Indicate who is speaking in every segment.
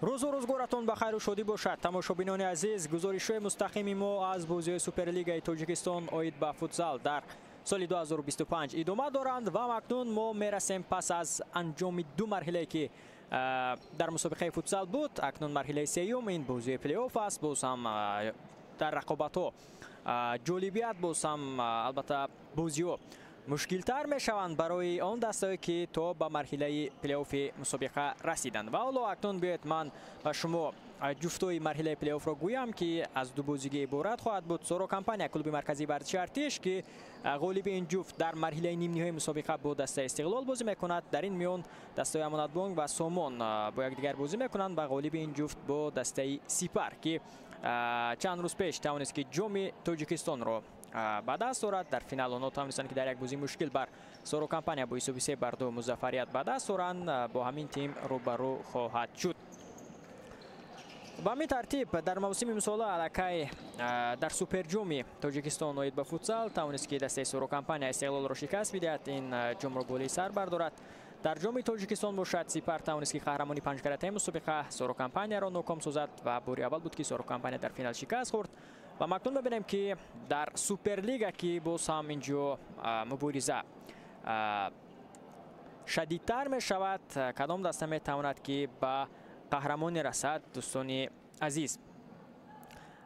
Speaker 1: Рӯзу рӯзгоратон ба хайру шодӣ бошад, тамошобинони азиз. Гузоришҳои мустақими мо аз бозиҳои Суперлигаи Тоҷикистон оид ба футзал дар соли 2025 идома доранд ва акнун мо мерасем пас аз анҷоми ду марҳилае ки дар мусобиқаи футзал буд. Акнун марҳилаи сеюм ин бозии плей-офф аст. Боз ҳам дар рақобатҳо ҷолибият, боз ҳам албатта бозиҳо мушкилтар мешаванд барои он дастае ки то ба марҳилаи плей-оффи мусобиқа расиданд. Ва ҳоло акнун биёед ман ба шумо ҷуфтҳои марҳилаи плей-оффро гӯям ки аз ду бозигӣ иборат хоҳад буд. Соро компания, клуби марказии варзиши Артиш, ки ғолиби ин ҷуфт дар марҳилаи нимниҳои мусобиқа бо дастаи Истиқлол бозӣ мекунад. Дар ин миён дастаи Амонатбонк ва Сомон бо якдигар бозӣ мекунанд ва ғолиби ин ҷуфт бо дастаи Сипар, ки чанд рӯз пеш тавонист ки ҷоми Тоҷикистонро ба даст орад. Дар финал онҳо тавонистанд ки дар як бозии мушкил бар Соро компания бо ҳисоби 3-2 музаффарият ба даст оранд. Бо ҳамин тим рӯбарӯ хоҳад шуд. Ба ҳамин тартиб дар мавсими имсола аллакай дар суперҷоми Тоҷикистон оид ба футзал тавонист ки дастаи Соро компания Истиқлолро шикаст бидиҳад, ин ҷомро болои сар бардорад. Дар ҷоми Тоҷикистон бошад, Сипар тавонист ки қаҳрамони панҷкаратаи мусобиқа Соро компанияро ноком созад ва бори аввал буд ки Соро компания дар финал шикаст хӯрд. Ва макнун мебинем ки дар Суперлига, ки боз ҳам инҷо мубориза шадидтар мешавад, кадом даста метавонад ки ба қаҳрамонӣ расад. Дӯстони азиз,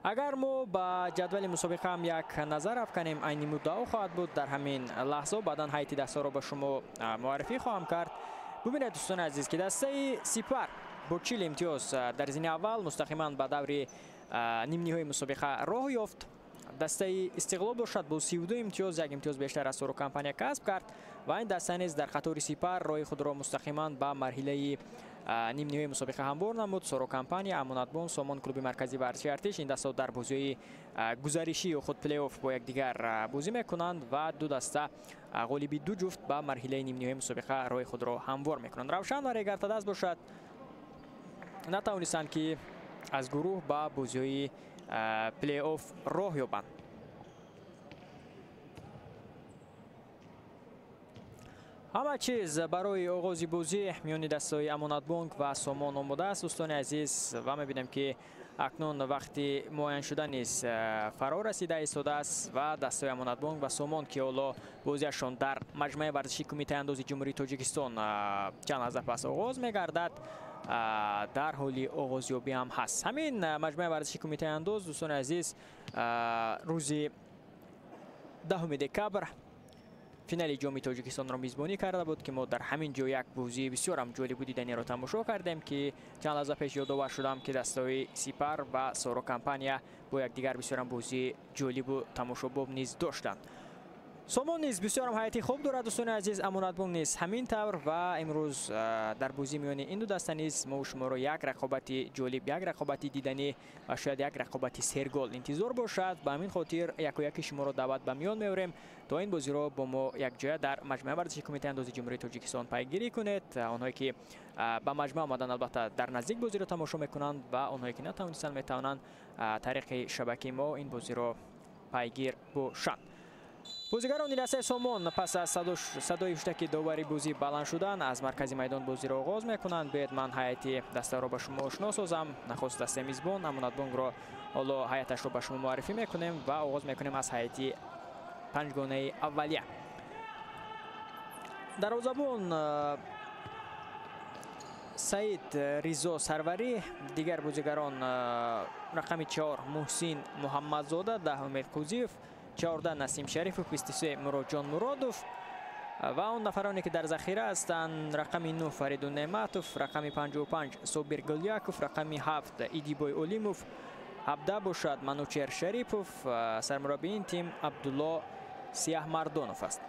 Speaker 1: агар мо ба ҷадвали мусобиқа ҳам як назар афканем, айни муддао хоҳад буд дар ҳамин лаҳза. Баъдан ҳайати дастаро ба шумо муаррифӣ хоҳам кард. Бубинед дӯстони азиз ки дастаи Сипар бо 40 имтиёз дар зини аввал мустақиман ба даври нимниҳои мусобиқа роҳ ёфт. Дастаи Истиқлол бошад бо 32 имтиёз, як имтиёз бештар аз Соро компания касб кард ва ин даста низ дар қатори Сипар роҳи худро мустақиман ба марҳилаи нимниҳои мусобиқа ҳамвор намуд. Соро компания, Амонатбонк, Сомон, клуби марказии варзиши Артиш, ин дастаҳо дар бозиҳои гузаришӣ ё худ плей-офф бо якдигар бозӣ мекунанд ва ду даста ғолиби ду ҷуфт ба марҳилаи нимниҳои мусобиқа роҳи худро ҳамвор мекунанд. Равшан ва Регартадаст бошад натавонистанд ки аз гурӯҳ ба бозиҳои плей-офф роҳ ёбанд. Ҳама чиз барои оғози бозӣ миёни дастаҳои Амонатбонк ва Сомон омода аст, дӯстони азиз, ва мебинем ки акнун вақти муайян шуда низ фаро расида истодааст ва дастаҳои Амонатбонк ва Сомон, ки ҳоло бозиашон дар маҷмӯаи варзишии Кумитаи андози Ҷумҳурии Тоҷикистон чанд лаҳза пас оғоз мегардад, дар ҳоли оғозёбӣ ҳам ҳаст. Ҳамин маҷмӯаи варзишии Кумитаи андоз, дӯстони азиз, рӯзи 10 декабр финали ҷоми Тоҷикистонро мизбонӣ карда буд, ки мо дар ҳамин ҷо як бозии бисёрам ҷолибу диданиро тамошо кардем, ки чанд лаҳза пеш ёдовар шудам ки дастаҳои Сипар ва Соро компания бо якдигар бисёрам бозии ҷолибу тамошобоб низ доштанд. Сомон низ бисёрам ҳайати хуб дорад, дӯстони азиз, Амонатбонк низ ҳамин тавр ва имрӯз дар бозӣ миёни ин ду даста низ мо шуморо як рақобати ҷолиб, як рақобати диданӣ ва шояд як рақобати сергол интизор бошад. Ба ҳамин хотир якояки шуморо даъват ба миён меорем то ин бозиро бо мо якҷоя дар маҷмӯаи варзишии Кумитаи андози Ҷумҳурии Тоҷикистон пайгирӣ кунед. Онҳое ки ба маҷмӯа омаданд, албатта дар наздик бозиро тамошо мекунанд ва онҳое ки натавонистанд, метавонанд тариқи шабакаи мо ин бозиро пайгир бошанд. Бозигарони дастаи Сомон пас аз садои ҳуштаки довари бозӣ баланд шудан аз маркази майдон бозиро оғоз мекунанд. Биёед ман ҳайати дастаро ба шумо ошно созам. Нахуст дастаи мизбон Амонатбонкро ҳоло ҳайаташро ба шумо муаррифӣ мекунем ва оғоз мекунем аз ҳайати панҷгонаи аввалия. Дарвозабон Саид Ризо Сарварӣ, дигар бозигарон рақами 4 Муҳсин Муҳаммадзода, 10 Умед Қӯзиев, 14 Насим Шарифов, 23 Муроджон Муродов ва он нафароне ки дар захира ҳастанд рақами 9 Фаридун Неъматов, рақами 55 Собир Гуляков, рақами 7 Идибой Олимов, 17 бошад Манучер Шарипов, сармураббии ин тим Абдулло Сияҳмардонов аст.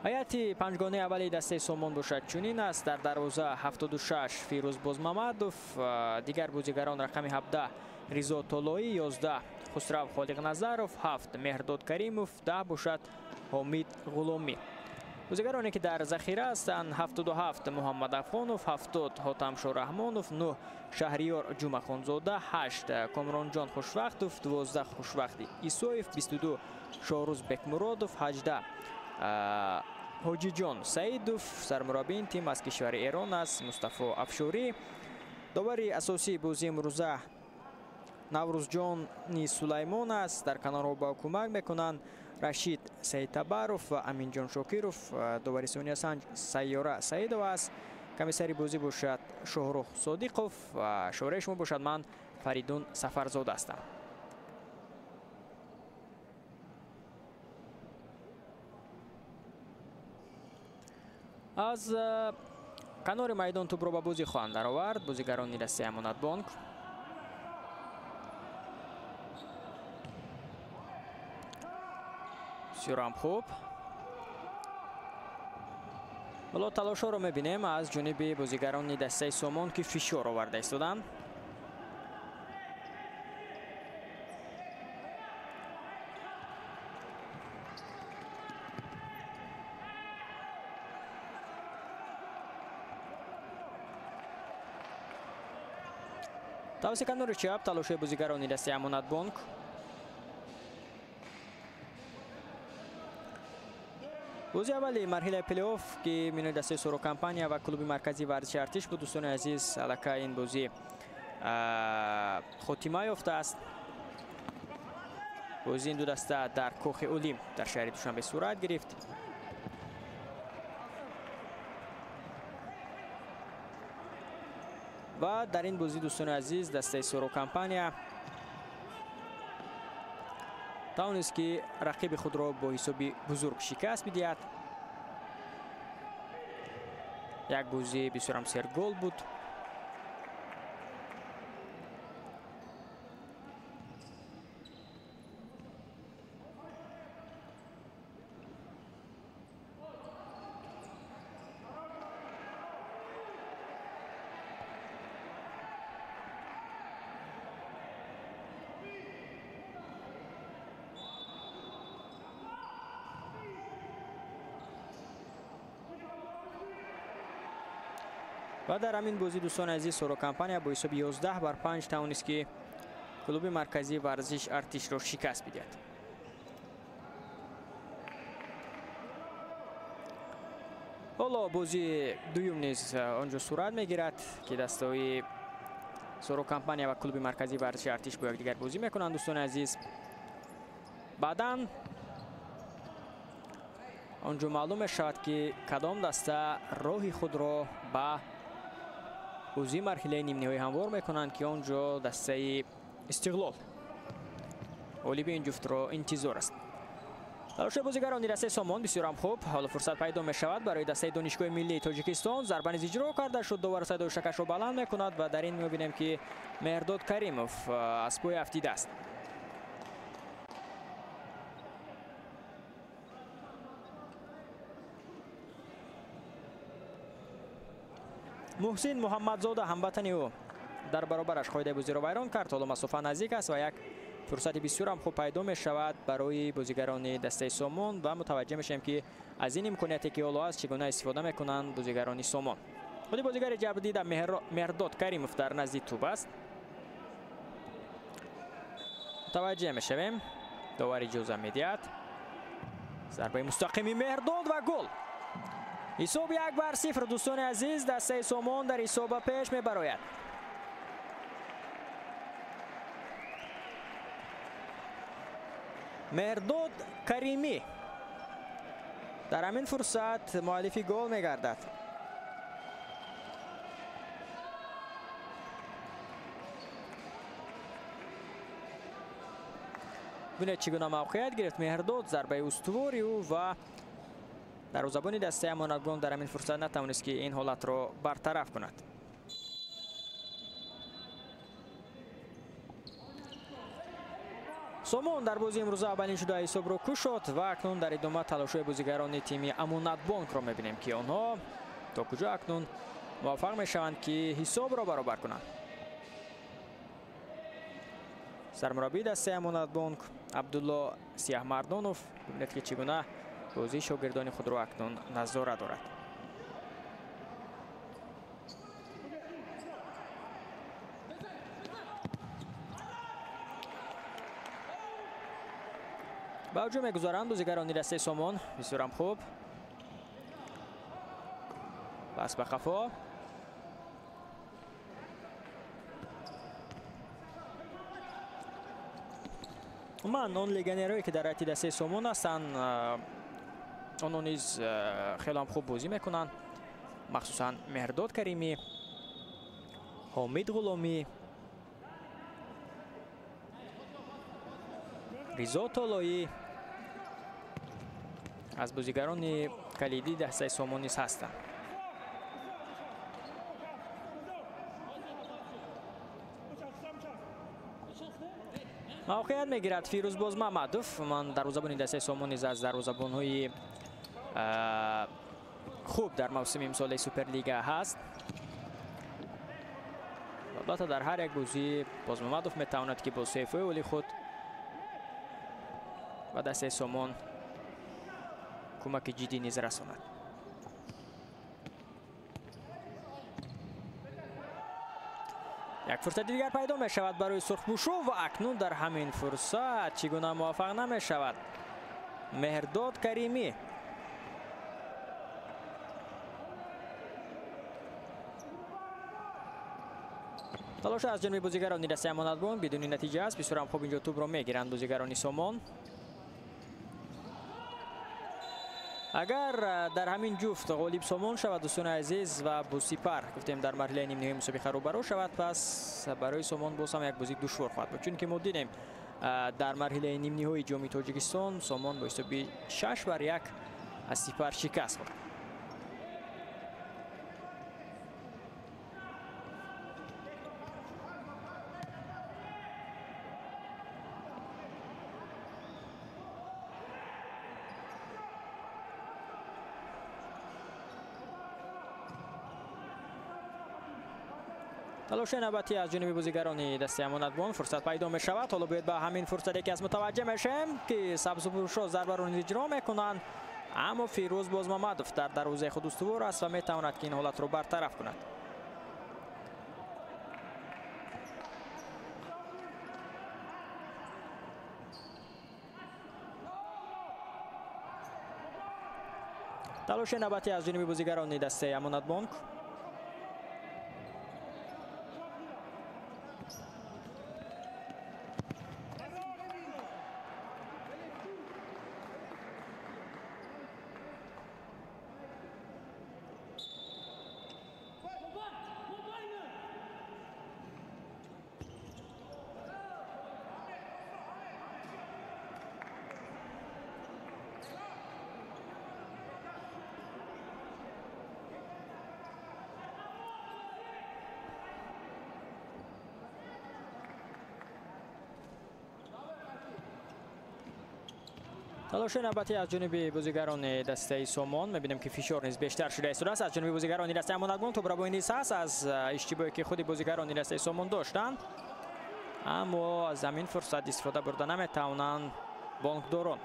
Speaker 1: Ҳайати панҷгонаи аввали дастаи Сомон бошад чунин аст. Дар дарвоза 76 Фирӯз Бозмамадов, дигар бозигарон рақами 17 Ризо Толоӣ, 11 Хусрав Холиқназаров, 7 Меҳрдод Каримов, 10 бошад Ҳомид Ғуломӣ. Бозигароне ки дар захира ҳастанд 77 Муҳаммад Афғонов, 70 Ҳотамшо Раҳмонов, 9 Шаҳриёр Ҷумахонзода, 8 Комронҷон Хушвақтов, 12 Хушвақти Исоев, 22 Шоҳрӯз Бекмуродов, 18 Ҳоҷиҷон Саидов, сармураббии ин тим аз кишвари Эрон аст Мустафо Афшорӣ. Довари асосии бозии имрӯза Наврӯзҷони Сулаймон аст. Дар канорҳо ба кӯмак мекунанд Рашид Саидтабаров ва Аминҷон Шокиров. Довари сониясанҷ Сайёра Саидова аст. Комиссари бозӣ бошад Шоҳрух Содиқов ва шораи шумо бошад ман Фаридун Сафарзода ҳастам. Аз канори майдон тӯбро ба бозӣ хоҳанд даровард бозигарони дастаи Амонатбонк. Бисёрам хуб. Ҳоло талошҳоро мебинем аз ҷониби бозигарони дастаи Сомон, ки фишор оварда истоданд. Тавси канори чап талошҳои бозигарони дастаи Амонатбонк. Бозии аввали марҳилаи плей-офф, ки миёни дастаи Соро Компания ва клуби марказии варзиши Артиш буд, дӯстони азиз, аллакай ин бозӣ хотима ёфтааст. Бозии ин ду даста дар Кохи Олимп дар шаҳри Душанбе сурат гирифт. Ва дар ин бозӣ, дӯстони азиз, дастаи Соро Компания тавонист, ки рақиби худро бо ҳисоби бузург шикаст бидиҳад. Як бозии бисёрам сергол буд. Ва дар ҳамин бозӣ, дӯстони азиз, Соро Компания бо ҳисоби 11-5 тавонист, ки клуби марказии варзиш Артишро шикаст бидиҳад. Ҳоло бозии дуюм низ он ҷо сурат мегирад, ки дастаҳои Соро Компания ва клуби марказии варзиши Артиш бо якдигар бозӣ мекунанд, дӯстони азиз. Баъдан он ҷо маълум мешавад, ки кадом даста роҳи худро ба бозии марҳилаи нимниҳоӣ ҳамвор мекунанд, ки он ҷо дастаи Истиқлол ғолиби ин ҷуфтро интизор аст. Талоши бозигарони дастаи Сомон бисёрам хуб. Ҳоло фурсат пайдо мешавад барои дастаи Донишгоҳи миллии Тоҷикистон. Зарба низ иҷро карда шуд. Довар садои шакашро баланд мекунад ва дар ин мебинем, ки Меҳрдод Каримов аз пой афтидааст. Муҳсин Муҳаммадзода, ҳамватани ӯ, дар баробараш қоидаи бозиро вайрон кард. Ҳоло масофа наздик аст ва як фурсати бисёрам хуб пайдо мешавад барои бозигарони дастаи Сомон ва мутаваҷҷеҳ мешавем, ки аз ин имконияте, ки ҳоло аст, чӣ гуна истифода мекунанд бозигарони Сомон. Худи бозигари ҷабрдида Меҳрдод Каримов дар назди тӯб аст. Мутаваҷҷеҳ мешавем, довар иҷоза медиҳад. Зарбаи мустақими Меҳрдод ва гол. Ҳисоб 1-0, дӯстони азиз, дастаи Сомон дар ҳисоба пеш мебарояд. Меҳрдод Каримӣ дар ҳамин фурсат муаллифи гол мегардад. Бинед, чӣ гуна мавқеият гирифт Меҳрдод, зарбаи устувори ӯ ва дарвозабони дастаи Амонатбонк дар ҳамин фурсат натавонист, ки ин ҳолатро бартараф кунад. Сомон дар бозии имрӯза аввалин шуда ҳисобро кушод ва акнун дар идома талошҳои бозигарони тими Амонатбонкро мебинем, ки онҳо то куҷо акнун муваффақ мешаванд, ки ҳисобро баробар кунанд. Сармураббии дастаи Амонатбонк Абдулло Сияҳмардонов, бибинед, ки чӣ гуна бозии шогирдони худро акнун назора дорад. Ба ҳуҷум мегузаранд бозигарони дастаи Сомон. Бисёрам хуб. Пас ба қафо. Ман он легионерҳое ки дар ҳайати дастаи Сомон ҳастанд, онҳо низ хеле ҳам хуб бозӣ мекунанд, махсусан Меҳрдод Каримӣ, Ҳомид Ғуломӣ, Ризо Толоӣ аз бозигарони калидии дастаи Сомон низ ҳастанд. Мавқеият мегирад Фирӯз Бозмамадов. Ман дарвозабони дастаи Сомон низ аз дарвозабонҳои хуб дар мавсими имсолаи Суперлига ҳаст. Албатта дар ҳар як бозӣ Бозмамадов метавонад ки бо сейфҳои оли худ ба дастаи Сомон кӯмаки ҷиддӣ низ расонад. Як фурсати дигар пайдо мешавад барои сурхпӯшо ва акнун дар ҳамин фурсат чӣ гуна муваффақ намешавад Меҳрдод Каримӣ. Талош аз ҷониби бозигарони дастаи Амонатбонк бидуни натиҷа аст. Бисёр ҳам хуб инҷо тӯбро мегиранд бозигарони Сомон. Агар дар ҳамин ҷуфт ғолиб Сомон шавад, дӯстони азиз, ва бо Сипар гуфтем дар марҳилаи нимниҳоии мусобиқа рӯбарӯ шавад, пас барои Сомон боз ҳам як бозии душвор хоҳад буд, чунки мо дидем дар марҳилаи нимниҳоии ҷоми Тоҷикистон Сомон бо ҳисоби 6-1 аз Сипар шикаст хӯрд. Талоши навбатӣ аз ҷониби бозигарони дастаи Амонатбонк фурсат пайдо мешавад. Ҳоло бояд ба ҳамин фурсат яке аз мутаваҷҷеҳ мешавем ки сабзупӯшо зарбаро низ иҷро мекунанд, аммо Фирӯз Бозмамадов дар дарвозаи худ устувор аст ва метавонад ки ин ҳолатро бартараф кунад. Талоши навбатӣ аз ҷониби бозигарони дастаи Амонатбонк. Талоши навбатӣ аз ҷониби бозигарони дастаи Сомон. Мебинем ки фишор низ бештар шуда истодааст аз ҷониби бозигарони дастаи Амонатбонк. Тӯбрабоӣ низ ҳаст аз иштибоҳе ки худи бозигарони дастаи Сомон доштанд, аммо аз ҳамин фурсат истифода бурда наметавонанд бонкдорон.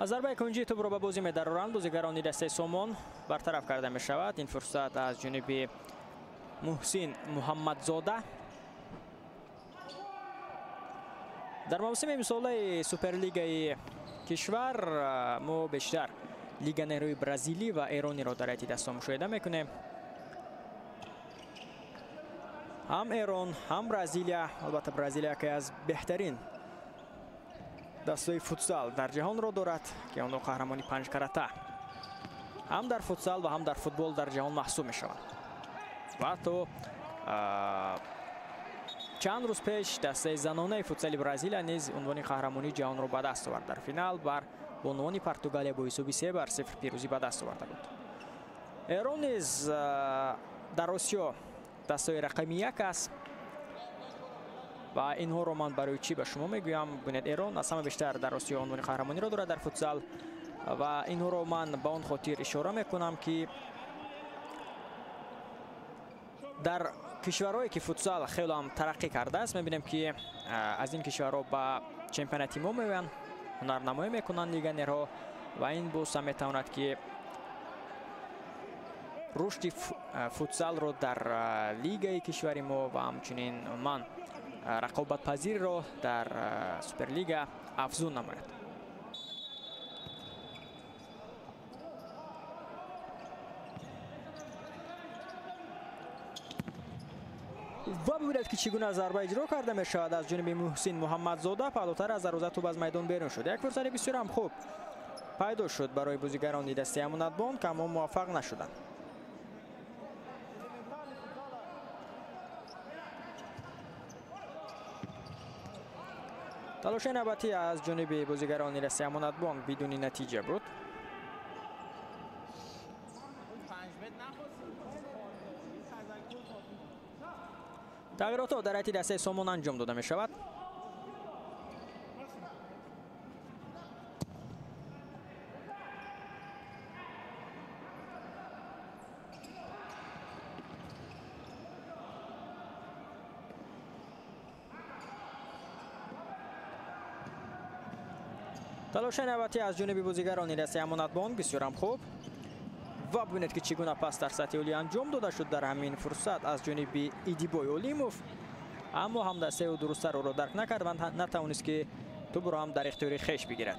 Speaker 1: Аз зарбаи кунҷии тӯбро ба бозӣ медароранд бозигарони дастаи Сомон. Бартараф карда мешавад ин фурсат аз ҷониби Муҳсин Муҳаммадзода. Дар мавсими имсолаи Суперлигаи кишвар мо бештар легионерҳои бразилӣ ва эрониро дар ҳайати даста мушоҳида мекунем. Ҳам Эрон, ҳам Бразилия. Албатта Бразилия яке аз беҳтарин дастаи футсал дар ҷаҳонро дорад ки онҳо қаҳрамони панҷкарата ҳам дар футсал ва ҳам дар футбол дар ҷаҳон маҳсуб мешаванд. Ва ҳатто чанд рӯз пеш дастаи занонаи футсали Бразилия низ унвони қаҳрамонии ҷаҳонро ба даст овард. Дар финал бар бонувони Португалия бо ҳисоби 3-0 пирӯзӣ ба даст оварда буд. Эрон низ дар Осиё дастаи рақами 1 аст ва инҳоро ман барои чӣ ба шумо мегӯям? Бинед, Эрон аз ҳама бештар дар Осиё унвони қаҳрамониро дорад дар футсал ва инҳоро ман ба он хотир ишора мекунам ки Дар кишварҳое ки футзал хеле ҳам тараққӣ кардааст, мебинем ки аз ин кишварҳо ба чемпионати мо меоянд, ҳунарнамоӣ мекунанд легионерҳо ва ин боз ҳам метавонад ки рушди футзалро дар лигаи кишвари мо ва ҳамчунин умуман рақобатпазирро дар суперлига афзун намояд. Ва бибинед ки чӣ гуна зарба иҷро карда мешавад аз ҷониби Муҳсин Муҳаммадзода. Паҳлӯтар аз дарвоза тӯб аз майдон берун шуд. Як фурсати бисёр ҳам хуб пайдо шуд барои бозигарони дастаи Амонатбонк, аммо муваффақ нашуданд. Талоши навбатӣ аз ҷониби бозигарони дастаи Амонатбонк бидуни натиҷа буд. Тағйиротҳо дар ҳайати дастаи Сомон анҷом дода мешавад. Талоши навбатӣ аз ҷониби бозигарони дастаи Амонатбонк бисёрам хуб. Ва бибинед ки чӣ гуна пас дар сатҳи олӣ анҷом дода шуд дар ҳамин фурсат аз ҷониби Идибой Олимов, аммо ҳамдастаи ӯ дурусттар ӯро дарк накард ва натавонист ки тӯбро ҳам дар ихтиёри хеш бигирад.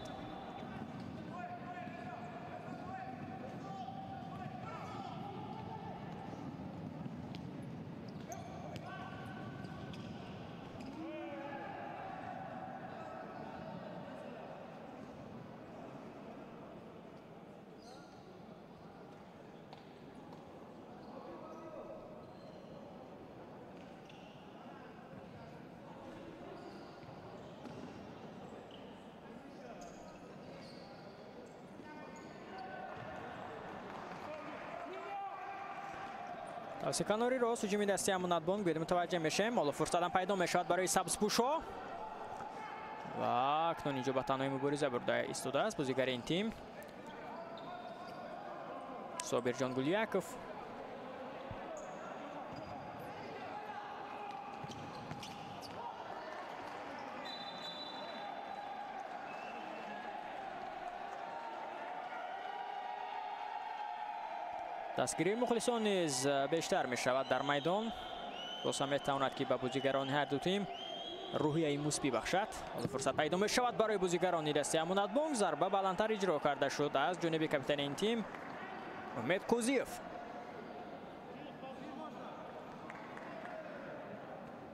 Speaker 1: Канори рост ҳуҷуми дастаи Амонатбонк бед мутаваҷҷеҳ мешавем. Ҳоло фурсатам пайдо мешавад барои сабзпӯшҳо ва акнун инҷо ба танҳои мубориза бурда истодааст бозигари ин тим Собирҷон Гулияков. Дастгирии мухлисон низ бештар мешавад дар майдон. Боз ҳам метавонад ки ба бозигарони ҳар ду тим рӯҳияи мусбӣ бахшад. Ҳоло фурсат пайдо мешавад барои бозигарони дастаи Амонатбонк. Зарба баландтар иҷро карда шуд аз ҷониби капитани ин тим Умед Кӯзиев.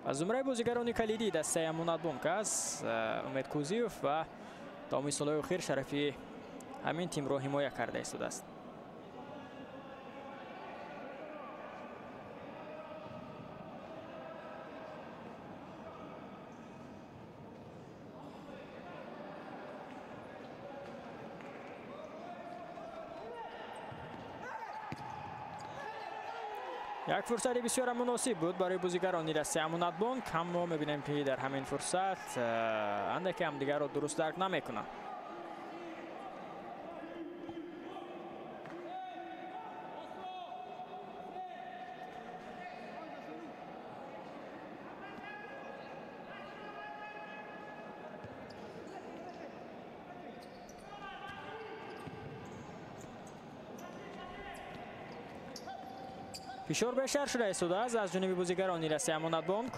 Speaker 1: Аз зумраи бозигарони калидии дастаи Амонатбонк аст Умед Кӯзиев ва тамоми солҳои охир шарафи ҳамин тимро ҳимоя карда истодааст. Як фурсати бисёр муносиб буд барои бозигарони дастаи Амонатбонк, аммо мебинем ки дар ҳамин фурсат андаке ҳамдигарро дуруст дарк намекунанд. Фишор бештар шуда истодааст аз ҷониби бозигарони дастаи Амонатбонк.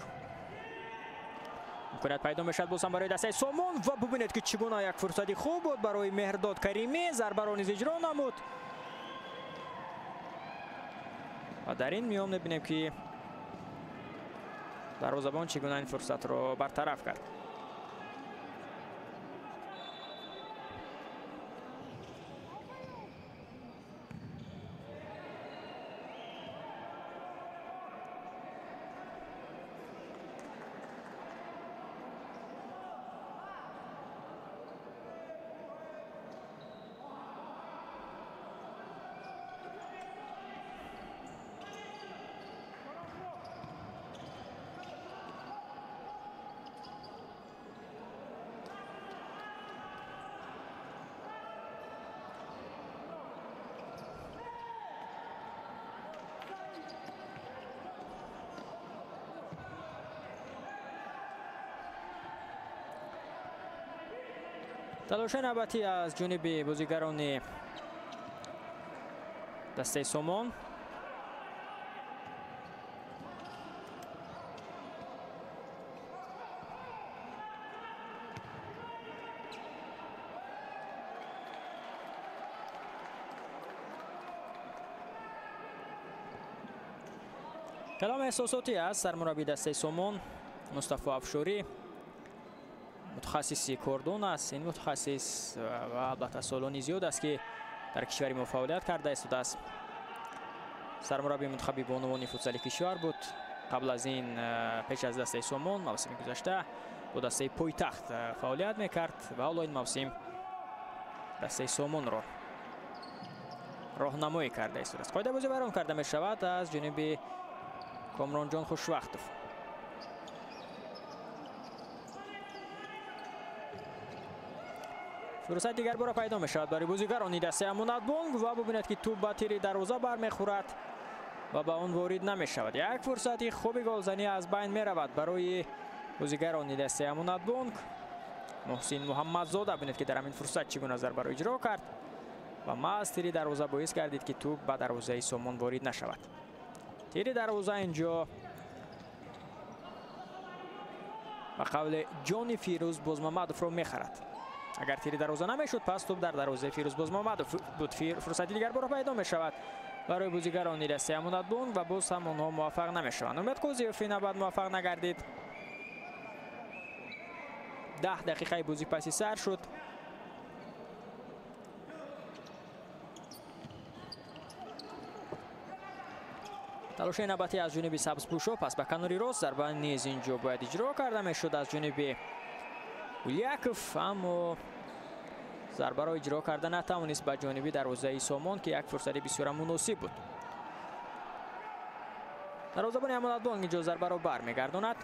Speaker 1: Имконият пайдо мешавад боз ҳам барои дастаи Сомон ва бубинед ки чӣ гуна як фурсати хуб буд барои Меҳрдод Каримӣ. Зарбаро низ иҷро намуд ва дар ин миён мебинем ки дарвозабон чӣ гуна ин фурсатро бартараф кард. Талоши навбатӣ аз ҷониби бозигарони дастаи Сомон. Калом эҳсосотӣ аст сармураббии дастаи Сомон Мустафо Афшорӣ. Мутахассиси кордон аст. Ин мутахассис ва албатта солони зиёд аст, ки дар кишвари мо фаъолият карда истодааст. Сармураббии мунтахаби бонувони футзали кишвар буд. Қабл аз ин, пеш аз дастаи Сомон, мавсими гузашта бо дастаи пойтахт фаъолият мекард ва ҳоло ин мавсим дастаи Сомонро роҳнамоӣ карда истодааст. Қоидабозӣ вайрон карда мешавад аз ҷониби Комронҷон Хушвақтов. Фурсат дигар бора пайдо мешавад барои бозигарони дастаи Амонатбонк ва бубинед, ки тӯб ба тири дарвоза бармехӯрад ва ба он ворид намешавад. Як фурсати хуби голзанӣ аз байн меравад барои бозигарони дастаи Амонатбонк. Муҳсин Муҳаммадзода, бинед, ки дар ҳамин фурсат чӣ гуна зарбаро иҷро кард ва маҳз тири дарвоза боис гардид, ки тӯб ба дарвозаи Сомон ворид нашавад. Тири дарвоза инҷо ба қавли ҷони Фирӯз Бозмамадовро мехарад. Агар тири дарвоза намешуд, пас тӯб дар дарвозаи Фирӯз Бозмамадов буд. Фурсати дигар бора пайдо мешавад барои бозигарони дастаи Амонатбонк ва боз ҳам онҳо муваффақ намешаванд. Умед Қозиев ин навбат муваффақ нагардид. 10 дақиқаи бозӣ паси сар шуд. Талоши навбатӣ аз ҷониби сабзпӯшо, пас ба канори рост зарба низ инҷо бояд иҷро карда мешуд аз ҷониби Гуляков, аммо зарбаро иҷро карда натавонист ба ҷониби дарвозаи Сомон, ки як фурсати бисёра муносиб буд. Дарвозабони Амонатбонк инҷо зарбаро бармегардонад.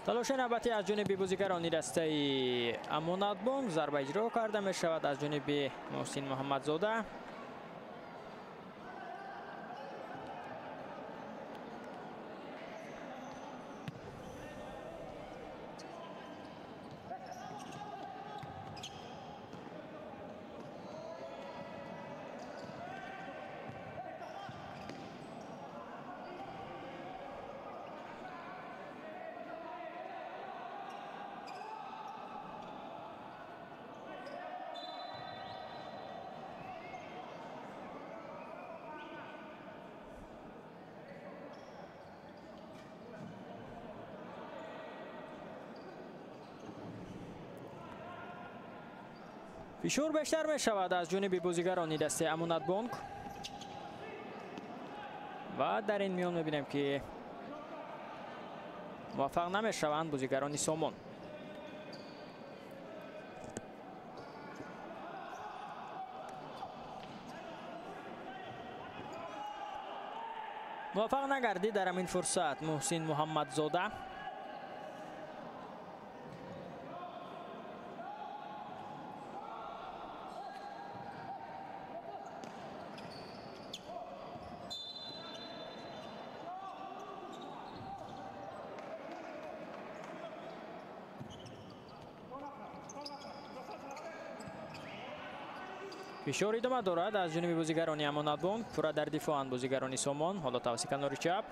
Speaker 1: Талоши навбатӣ аз ҷониби бозигарони дастаи Амонатбонк, зарба иҷро карда мешавад аз ҷониби Муҳсин Муҳаммадзода. Фишор бештар мешавад аз ҷониби бозигарони дастаи Амонатбонк ва дар ин миён мебинем, ки муваффақ намешаванд бозигарони Сомон. Муваффақ нагардид дар ҳамин фурсат Муҳсин Муҳаммадзода. Фишор идома дорад аз ҷониби бозигарони Амонатбонк. Пурра дар дифоанд бозигарони Сомон. Ҳоло тавассути канори чап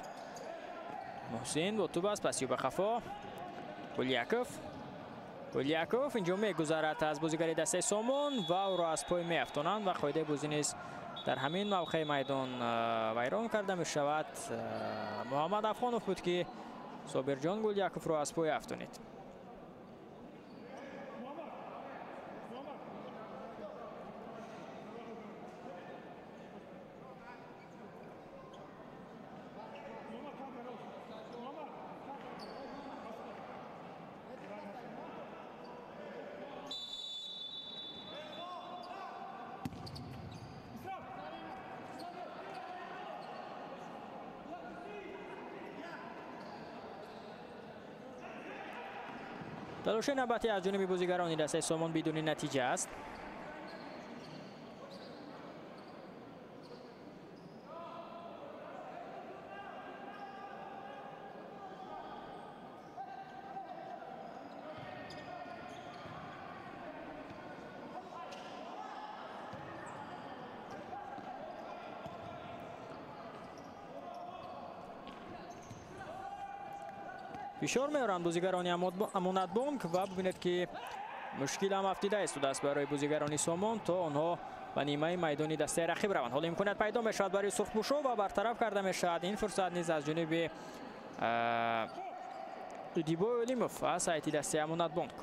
Speaker 1: Муҳсин бо тӯб аст, паси ба қафо Гуляков. Гуляков инҷо мегузарад аз бозигари дастаи Сомон ва ӯро аз пой меафтонанд ва қоидаи бозӣ низ дар ҳамин мавқеи майдон вайрон карда мешавад. Муҳаммад Афғонов буд, ки Собирҷон Гуляковро аз пой афтонид. Талоши навбатӣ аз ҷониби бозигарони дастаи Сомон бидуни натиҷа аст. Фишор меоранд бозигарони Амонатбонк ва бибинед ки мушкил ҳам афтида истодааст барои бозигарони Сомон то онҳо ба нимаи майдони дастаи рақиб раванд. Ҳоло имконият пайдо мешавад барои сурхпӯшо ва бартараф карда мешавад ин фурсат низ аз ҷониби Идибой Олимов аз ҳайати дастаи Амонатбонк.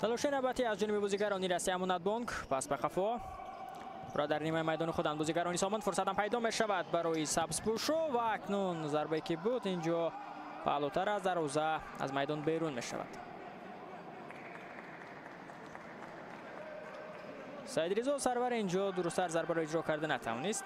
Speaker 1: Талоши навбатӣ аз ҷониби бозигарони дастаи Амонатбонк. Пас ба қафо را дар нимаи майдони худанд бозигарони Сомон. Фурсатам пайдо мешавад барои сабзпӯшо ва акнун зарбае ки буд инҷо паҳлӯтар аз дарвоза аз майдон берун мешавад. Саидризо Сарвар инҷо дурусттар зарбаро иҷро карда натавонист.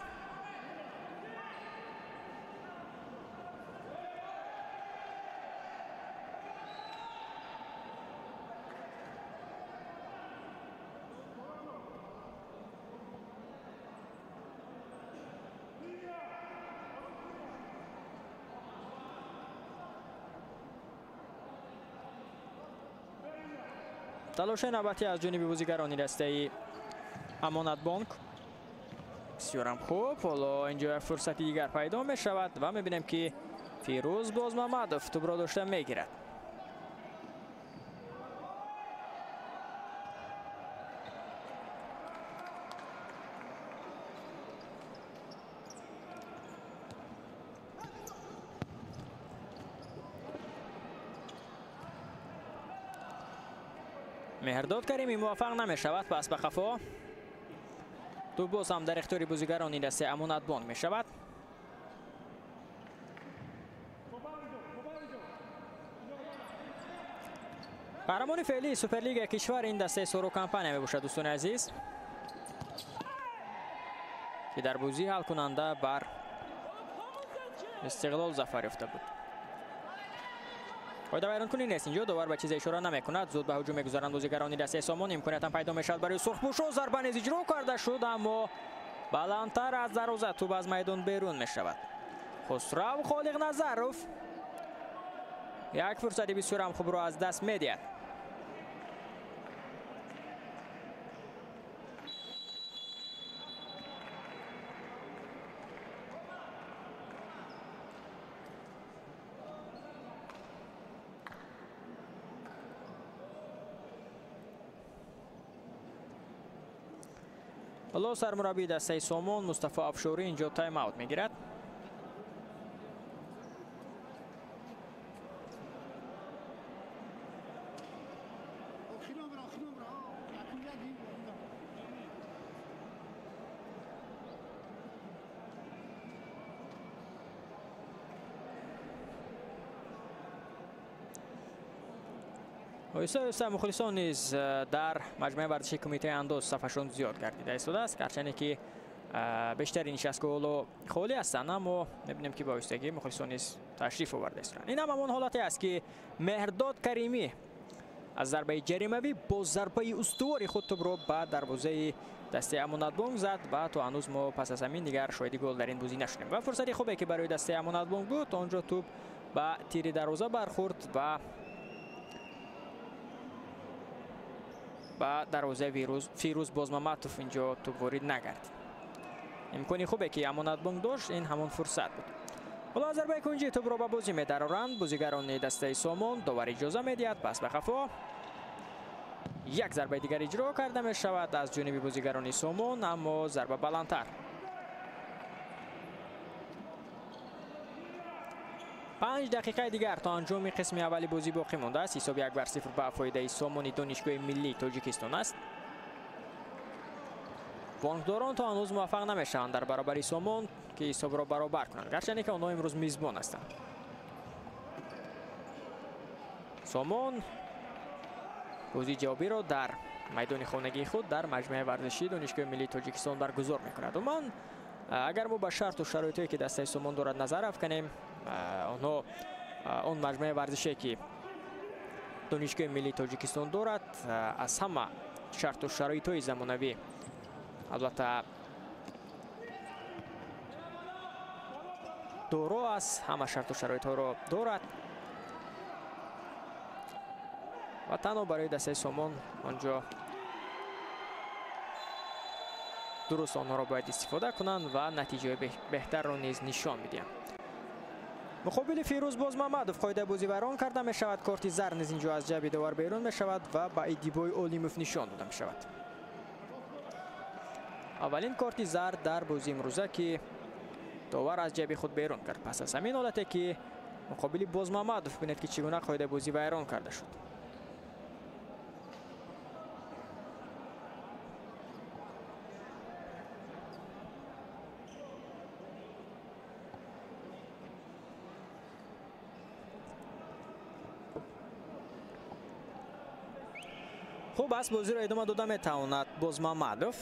Speaker 1: Талоши навбатӣ аз ҷониби бозигарони дастаи Амонатбонк. Бисёрам хуб. Ҳоло инҷо як фурсати дигар пайдо мешавад ва мебинем ки Фирӯз Бозмамадов тӯбро дошта мегирад. Меҳрдод Каримӣ муваффақ намешавад. Пас ба қафо тӯб боз ҳам дар ихтиёри бозигарони дастаи Амонатбонк мешавад. Қаҳрамони феълии Суперлигаи кишвар ин дастаи Соро Компания мебошад, дӯстони азиз, ки дар бозии ҳалкунанда бар Истиқлол зафар ёфта буд. Қоидавайронкунӣ нест инҷо, довар ба чизе ишора намекунад. Зуд ба ҳуҷум мегузаранд бозигарони дастаи Сомон. Имкониятам пайдо мешавад барои сурхпӯшо. Зарба низ иҷро карда шуд, аммо баландтар аз дарвоза тӯб аз майдон берун мешавад. Хусрав Холиқназаров як фурсати бисёрам хубро аз даст медиҳад. Ҳоло сармураббии дастаи Сомон Мустафо Афшорӣ инҷо тайм-аут мегирад. Оҳиста оҳиста мухлисон низ дар маҷмӯаи варзишии кумитаи андоз сафашон зиёд гардида истодааст. Гарчанде ки бештари нишастгоҳ ҳоло холӣ ҳастанд, аммо мебинем ки ба оҳистагӣ мухлисон низ ташриф оварда истодаанд. Ин ҳам ҳамон ҳолате аст ки Меҳрдод Каримӣ аз зарбаи ҷаримавӣ бо зарбаи устувори худ тӯбро ба дарвозаи дастаи Амонатбонк зад ва то ҳанӯз мо пас аз ҳамин дигар шоҳиди гол дар ин бозӣ нашудем. Ва фурсати хубе ки барои дастаи Амонатбонк буд, он ҷо тӯб ба тири дарвоза бархӯрд ва ба дарвозаи Фирӯз Бозмаматов инҷо тӯб ворид нагардид. Имкони хубе ки Амонатбонк дошт, ин ҳамон фурсат буд. Ҳоло аз зарбаи кунҷӣ тӯбро ба бозӣ медароранд бозигарони дастаи Сомон. Довар иҷоза медиҳад. Пас ба қафо як зарбаи дигар иҷро карда мешавад аз ҷониби бозигарони Сомон, аммо зарба баландтар. 5 дақиқаи дигар то анҷоми қисми аввали бозӣ боқӣ мондааст. Ҳисоб 1-0 ба фоидаи Сомони Донишгоҳи миллии Тоҷикистон аст. Бонкдорон то ҳанӯз муваффақ намешаванд дар баробари Сомон, ки ҳисобро баробар кунанд, гарчанде ки онҳо имрӯз мизбон ҳастанд. Сомон бозии ҷавобиро дар майдони хонагии худ дар маҷмӯаи варзишии Донишгоҳи миллии Тоҷикистон баргузор мекунад. Умуман, агар мо ба шарту шароитое ки дастаи Сомон дорад назар афканем, онҳо он маҷмӯаи варзишие ки Донишгоҳи миллии Тоҷикистон дорад, аз ҳама шарту шароитҳои замонавӣ албатта доро аст, ҳама шарту шароитҳоро дорад ва танҳо барои дастаи Сомон онҷо дуруст онҳоро бояд истифода кунанд ва натиҷаи беҳтарро низ нишон бидиҳанд. Муқобили Фирӯз Бозмамадов қоидаи бозӣ вайрон карда мешавад. Корти зар низ инҷо аз ҷайби довар берун мешавад ва ба Идибой Олимов нишон дода мешавад. Аввалин корти зар дар бозии имрӯза, ки довар аз ҷайби худ берун кард. Пас аз ҳамин ҳолате ки муқобили Бозмамадов бинед ки чӣ гуна қоидаи бозӣ вайрон карда шуд. Хуб аст, бозиро идома дода метавонад Бозмамадов.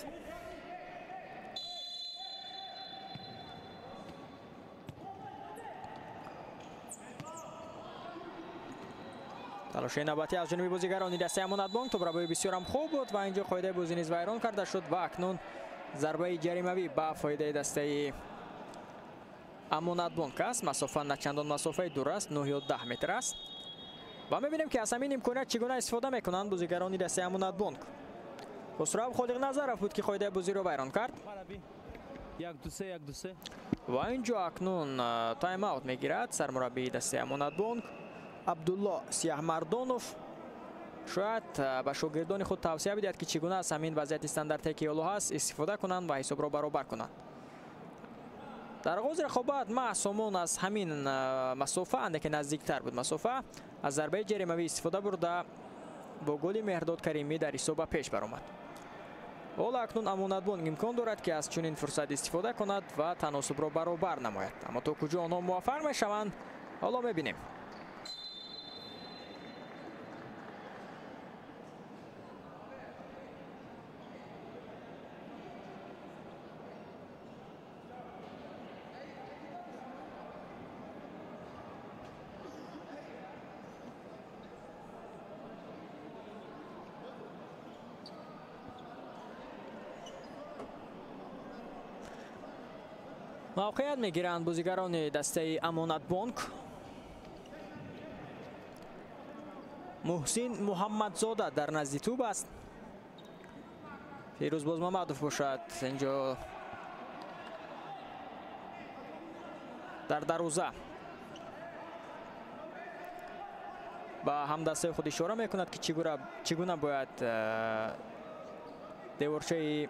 Speaker 1: Талоши навбатӣ аз ҷониби бозигарони дастаи Амонатбонк тӯбрабои бисёрам хуб буд ва инҷо қоидаи бозӣ низ вайрон карда шуд ва акнун зарбаи ҷаримавӣ ба фоидаи дастаи Амонатбонк аст. Масофа на чандон масофаи дур аст, 9 ё 10 метр аст. Ва мебинем ки аз ҳамин имконият чӣ гуна истифода мекунанд бозигарони дастаи Амонатбонк. Хусрав Холиқназаров буд ки қоидаи бозиро вайрон кард. Ва инҷо акнун тайм-аут мегирад сармураббии дастаи Амонатбонк Абдулло Сияҳмардонов. Шояд ба шогирдони худ тавсия бидиҳад ки чӣ гуна аз ҳамин вазъияти стандарте ки ҳоло ҳаст истифода кунанд ва ҳисобро баробар кунанд. Дар оғози рақобат маҳз Сомон аз ҳамин масофа андаке наздиктар буд. Масофа аз зарбаи ҷаримавӣ истифода бурда бо голи Меҳрдод Каримӣ дар ҳисоб ба пеш баромад. Ҳоло акнун Амонатбонк имкон дорад ки аз чунин фурсат истифода кунад ва таносубро баробар намояд. Аммо то куҷо онҳо муваффақ мешаванд, ҳоло мебинем. Мавқеият мегиранд бозигарони дастаи Амонатбонк. Муҳсин Муҳаммадзода дар назди тӯб аст. Фирӯз Бозмамадов бошад инҷо дар дарвоза ба ҳамдастаи худ ишора мекунад ки чӣ гуна бояд деворчаи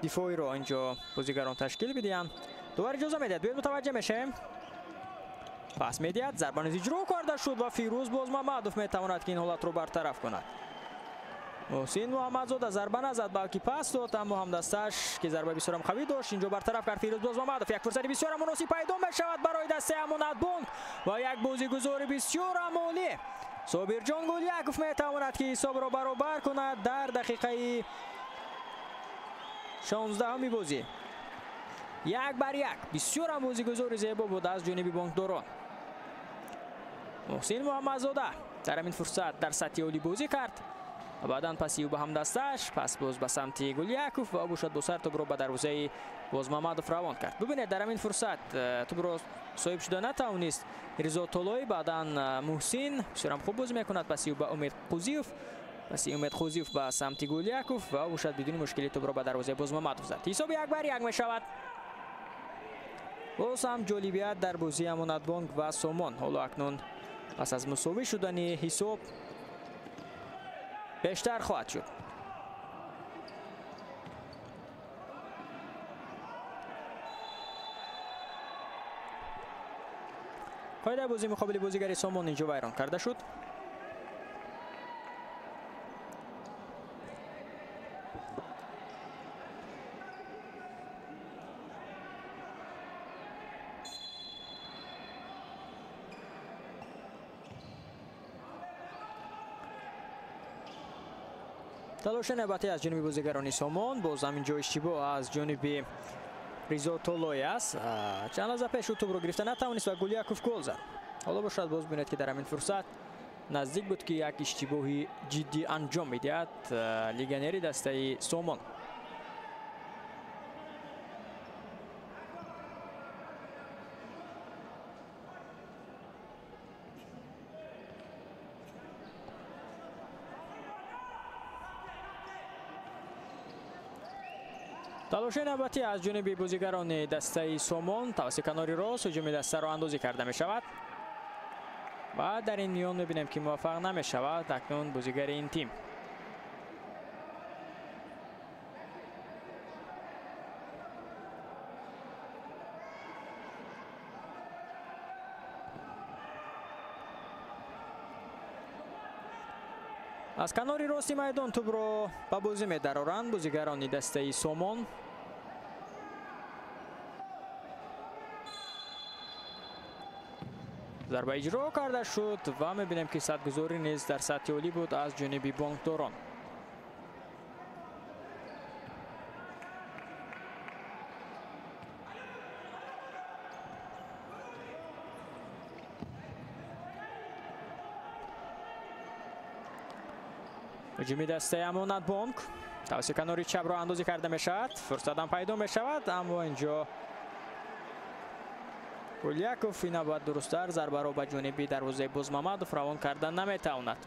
Speaker 1: дифоиро инҷо бозигарон ташкил бидиҳанд. Довар иҷоза медиҳад. Биёед мутаваҷҷеҳ мешавем. Пас медиҳад, зарба низ иҷро карда шуд ва Фирӯз Бозмамадов метавонад ки ин ҳолатро бартараф кунад. Муҳсин Муҳаммадзода зарба назад, балки пас дод, аммо ҳамдасташ ки зарба бисёрам қавӣ дошт, инҷо бартараф кард Фирӯз Бозмамадов. Як фурсати бисёрам муносиб пайдо мешавад барои дастаи Амонатбонк ва як бозигузори бисёрам олӣ. Собирҷон Гуляков метавонад ки ҳисобро баробар кунад дар дақиқаи 16-уми бозӣ. 1-1. Бисёрам бозигузори зебо буд аз ҷониби бонкдорон. Муҳсин Муҳаммадзода дар ҳамин фурсат дар сатҳи олӣ бозӣ кард ва баъдан паси ӯ ба ҳамдасташ, пас боз ба самти Гуляков ва бошад бо сар тӯбро ба дарвозаи Бозмамадов равон кард. Бубинед, дар ҳамин фурсат тӯбро соҳиб шуда натавонист Ризо Толоӣ. Баъдан Муҳсин бисёрам хуб бозӣ мекунад, паси ӯ ба Умед Қузиев, паси Умед Қузиев ба самти Гуляков ва бошад бидуни мушкилӣ тӯбро ба дарвозаи Бозмамадов зад. Ҳисоб 1-1 мешавад. Боз ҳам ҷолибият дар бозии Амонатбонк ва Сомон. Ҳоло акнун пас аз мусовӣ шудани ҳисоб бештар хоҳад шуд. Қоидаи бозии муқобили бозигари Сомон инҷо вайрон карда шуд. Талоши навбатӣ аз ҷониби бозигарони Сомон, боз ҳамин ҷо иштибоҳ аз ҷониби Ризо Толлой аст. Чанд лаҳза пеш ӯ тӯбро гирифта натавонист ва Гуляков гол зад. Ҳоло бошад боз бинед, ки дар ҳамин фурсат наздик буд, ки як иштибоҳи ҷиддӣ анҷом медиҳад легионери дастаи Сомон. Талоши навбатӣ аз ҷониби бозигарони дастаи Сомон тавассути канори рост ҳуҷуми дастаро андозӣ карда мешавад ва дар ин миён мебинем, ки муваффақ намешавад акнун бозигари ин тим. Аз канори рости майдон тӯбро ба бозӣ медароранд бозигарони дастаи Сомон. Зарба иҷро карда шуд ва мебинем, ки садгузорӣ низ дар сатҳи олӣ буд аз ҷониби бонкдорон. Ҳуҷуми дастаи Амонатбонк тавассути канори чапро андозӣ карда мешавад. Фурсатам пайдо мешавад, аммо инҷо Гуляков ин навбат дурусттар зарбаро ба ҷониби дарвозаи Бозмамадов равон карда наметавонад.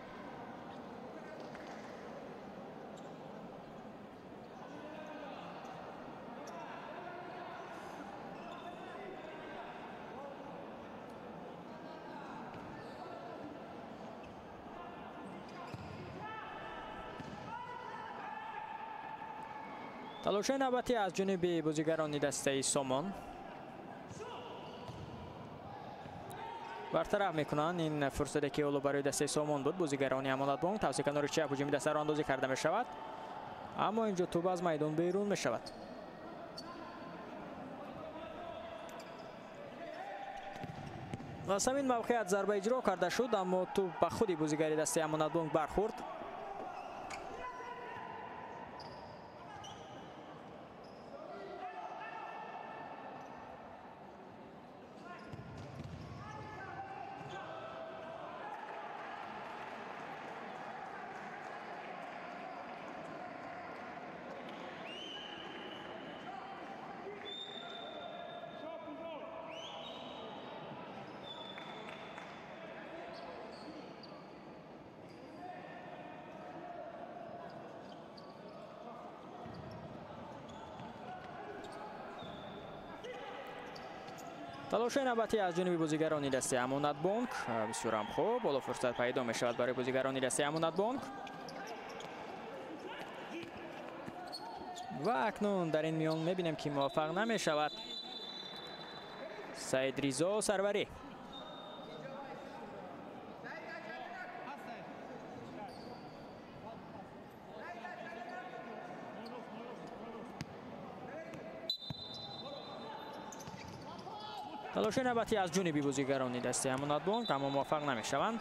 Speaker 1: Талоши навбатӣ аз ҷониби бозигарони дастаи Сомон. Бартараф мекунанд ин фурсате, ки ҳоло барои дастаи Сомон буд. Бозигарони Амонатбонк тавассути канори чап ҳуҷуми дастаро андозӣ карда мешавад, аммо инҷо тӯб аз майдон берун мешавад. Аз ҳамин мавқеият зарба иҷро карда шуд, аммо тӯб ба худи бозигари дастаи Амонатбонк бархӯрд. Талоши навбатӣ аз ҷониби бозигарони дастаи Амонатбонк бисёрам хуб. Ҳоло фурсат пайдо мешавад барои бозигарони дастаи Амонатбонк ва акнун дар ин миён мебинем, ки муваффақ намешавад Саид Ризо Сарварӣ. Талоши навбатӣ аз ҷониби бозигарони дастаи Амонатбонк, аммо муваффақ намешаванд.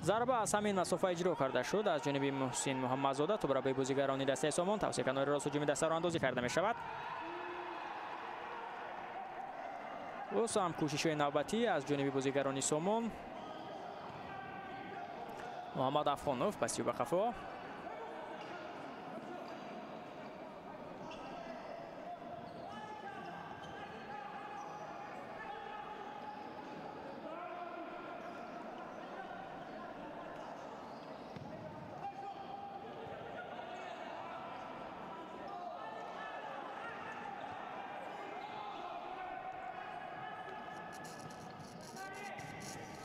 Speaker 1: Зарба аз ҳамин масофа иҷро карда шуд аз ҷониби Муҳсин Муҳаммадзода. Тӯбро ба бозигарони дастаи Сомон тавассути канори рост ҳуҷуми дастаро андозӣ карда мешавад. Боз ҳам кӯшишҳои навбатӣ аз ҷониби бозигарони Сомон. Муҳаммад Афғонов пасию ба қафо.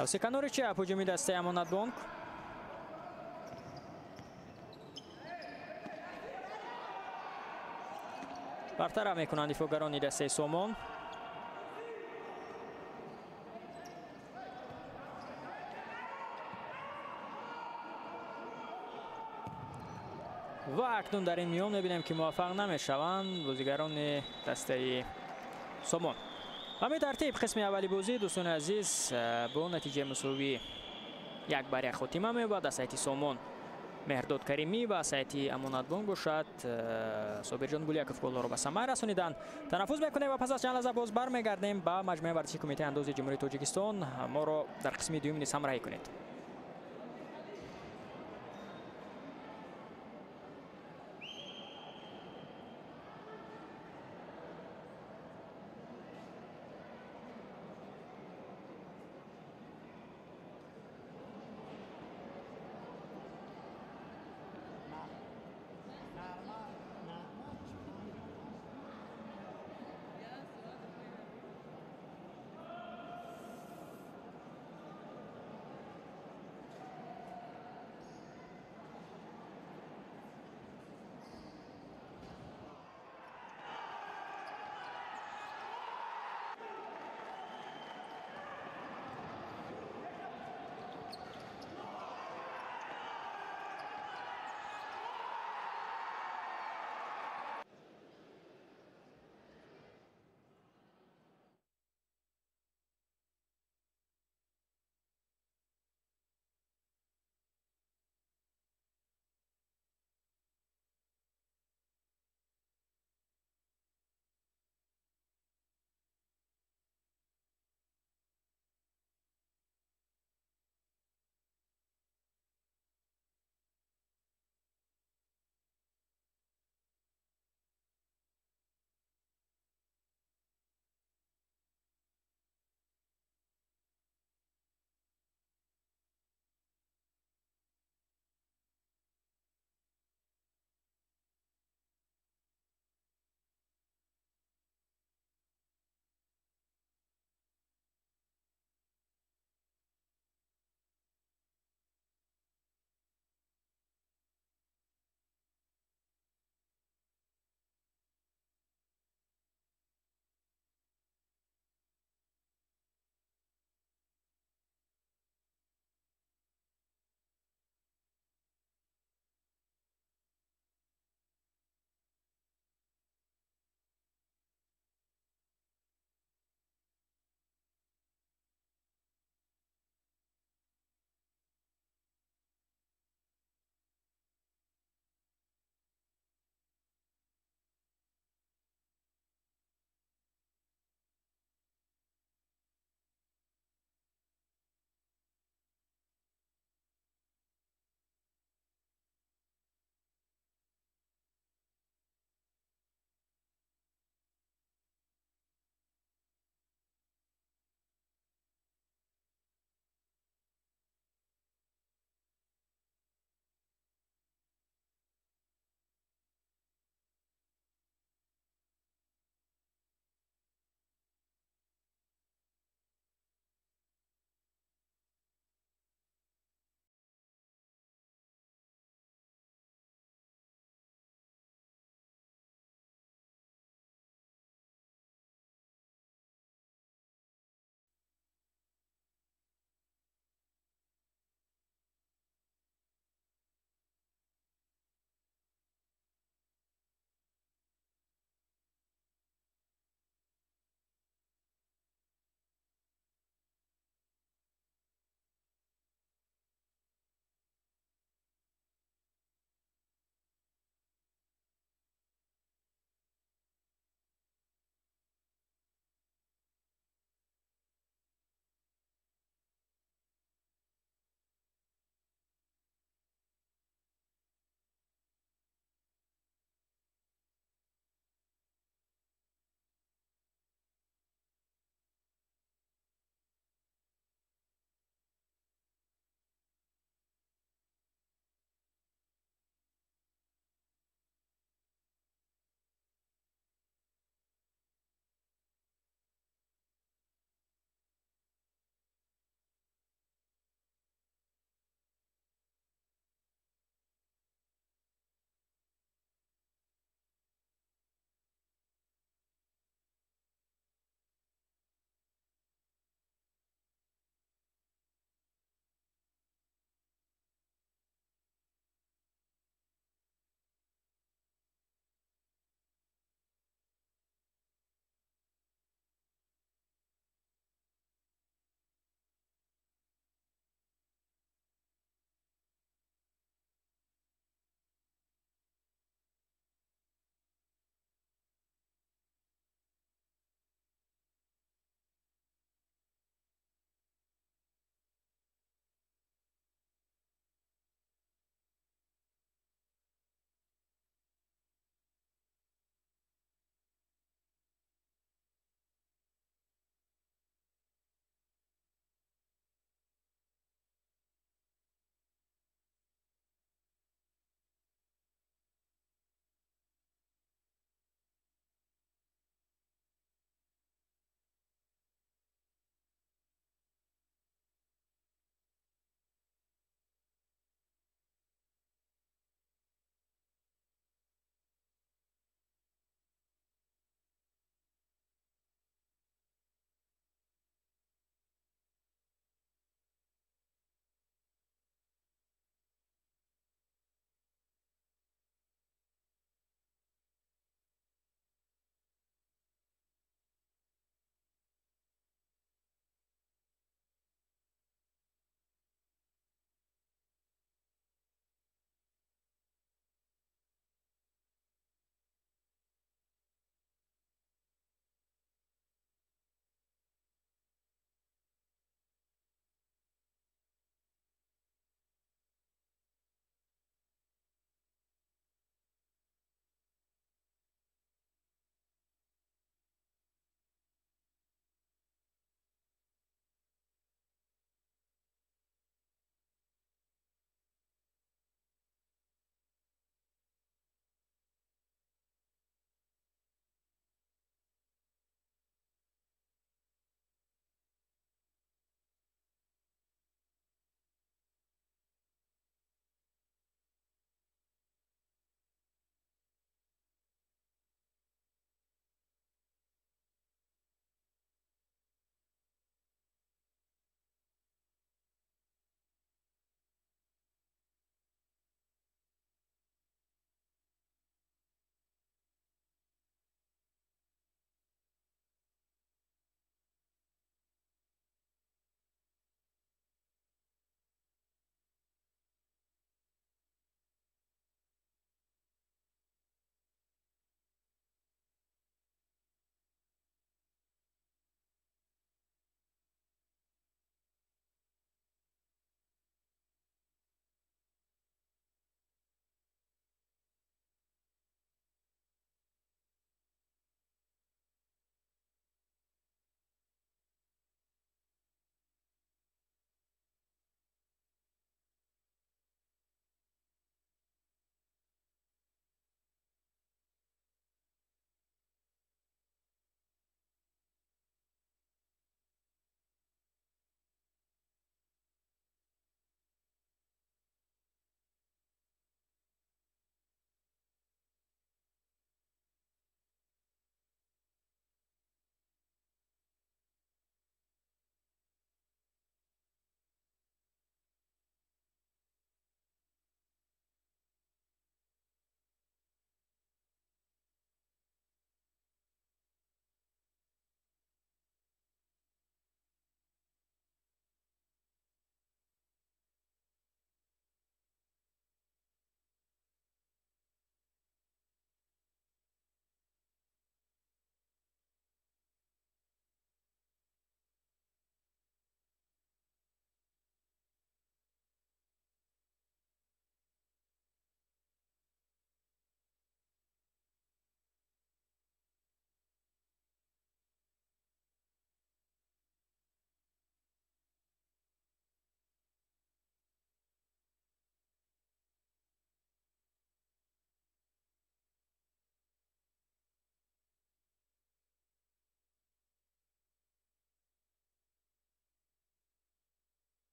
Speaker 1: Тавси канори чап ҳуҷуми дастаи Амонатбонк. Бартараф мекунанд дифоъгарони дастаи Сомон. Ва акнун дар ин миён мебинем, ки муваффақ намешаванд бозигарони дастаи Сомон. Ҳамин тартиб қисми аввали бозӣ, дӯстони азиз, бо натиҷаи мусовӣ 1-1 хотима меёбад. Аз сайти Сомон Меҳрдод Каримӣ ва сайти Амонатбонк бошад Собирҷон Гуляков голҳоро ба самар расониданд. Танаффус мекунем ва пас аз чанд лаҳза боз бармегардем ба маҷмӯаи варзиши Кумитаи андози Ҷумҳурии Тоҷикистон. Моро дар қисми дуюм низ ҳамроҳӣ кунед.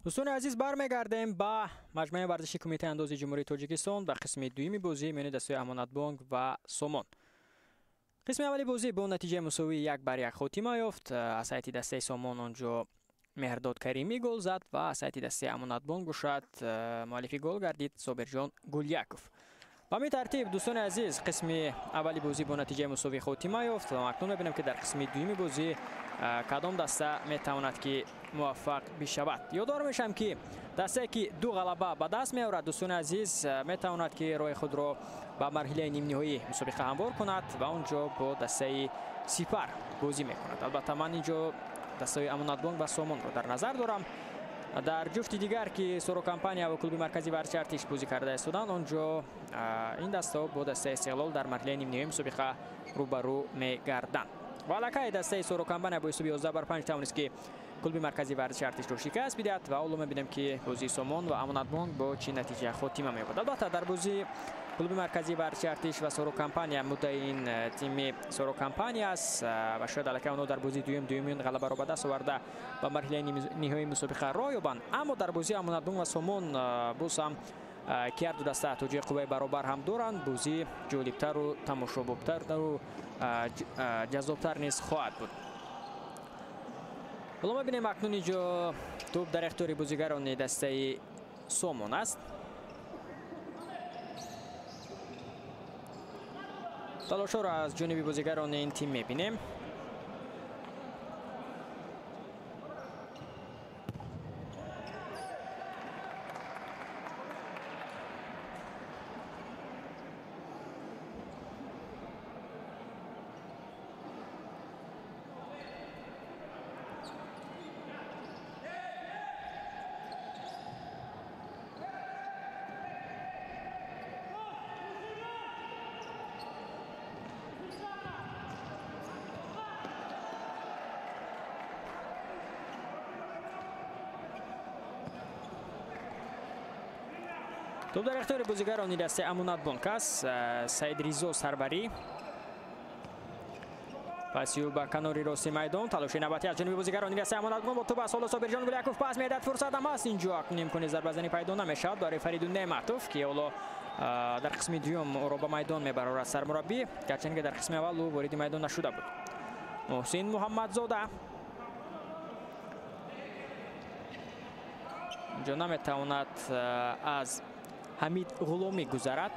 Speaker 1: Дӯстони азиз, бармегардем ба маҷмӯаи варзиши Кумитаи андози Ҷумҳурии Тоҷикистон ба қисми дуюми бозӣ миёни дастаи Амонатбонк ва Сомон. Қисми аввали бозӣ бо натиҷаи мусовии 1-1 хотима ёфт. Аз ҳайати дастаи Сомон онҷо Меҳрдод Каримӣ гол зад ва аз ҳайати дастаи Амонатбонк бошад муаллифи гол гардид Собирҷон Гуляков. Ба ҳамин тартиб, дӯстони азиз, қисми аввали бозӣ бо натиҷаи мусовӣ хотима ёфт ва акнун мебинем, ки дар қисми дуюми бозӣ кадом даста метавонад ки муваффақ бишавад. Ёдовар мешавам, ки дастае ки ду ғалаба ба даст меорад, дӯстони азиз, метавонад ки роҳи худро ба марҳилаи нимниҳоӣ мусобиқа ҳамвор кунад ва он ҷо бо дастаи Сипар бозӣ мекунад. Албатта, ман ин ҷо дастаи Амонатбонк ва Сомонро дар назар дорам. Дар ҷуфти дигар, ки Соро компания ва клуби марказии варзиши Артиш бозӣ карда истоданд, он ҷо ин дастаҳо бо дастаи Истиқлол дар марҳилаи нимниҳоии мусобиқа рӯбарӯ мегарданд. Ва аллакай дастаи Соро компания бо ҳисоби 11-5 тавонист, ки клуби марказии варзиши Артишро шикаст бидиҳад ва ҳоло мебинем, ки бозии Сомон ва Амонатбонк бо чӣ натиҷа хотима меёбад. Албатта, дар бозии клуби марказии варзиши Артиш ва Соро компания муддаи ин тими Соро компания аст ва шояд аллакай онҳо дар бозии дуюм дуюмин ғалабаро ба даст оварда ба марҳилаи ниҳоии мусобиқа роҳ ёбанд. Аммо дар бозии Амонатбонк ва Сомон боз ҳам, ки ҳар ду даста то ҷои қувваи баробар ҳам доранд, бозӣ ҷолибтару тамошобобтару ҷаззобтар низ хоҳад буд. Ҳоло мебинем, акнун инҷо тӯб дар ихтиёри бозигарони дастаи Сомон аст. Талошҳоро аз ҷониби бозигарони ин тим мебинем. Тӯб дар ихтиёри бозигарони дастаи Амонатбонк аст. Саид Ризо Сарварӣ паси ӯ ба канори рости майдон. Талоши навбатӣ аз ҷониби бозигарони дастаи Амонатбонк бо тӯб аст. Ҳоло Собирҷон Гуляков пас медиҳад, фурсат ҳам аст. Инҷо акнун имкони зарбазанӣ пайдо намешавад барои Фаридун Неъматов, ки ҳоло дар қисми дуюм ӯро ба майдон мебарорад сармураббӣ, гарчанде ки дар қисми аввал ӯ вориди майдон нашуда буд. Муҳсин Муҳаммадзода инҷо наметавонад аз Ҳамид Ғуломӣ гузарад.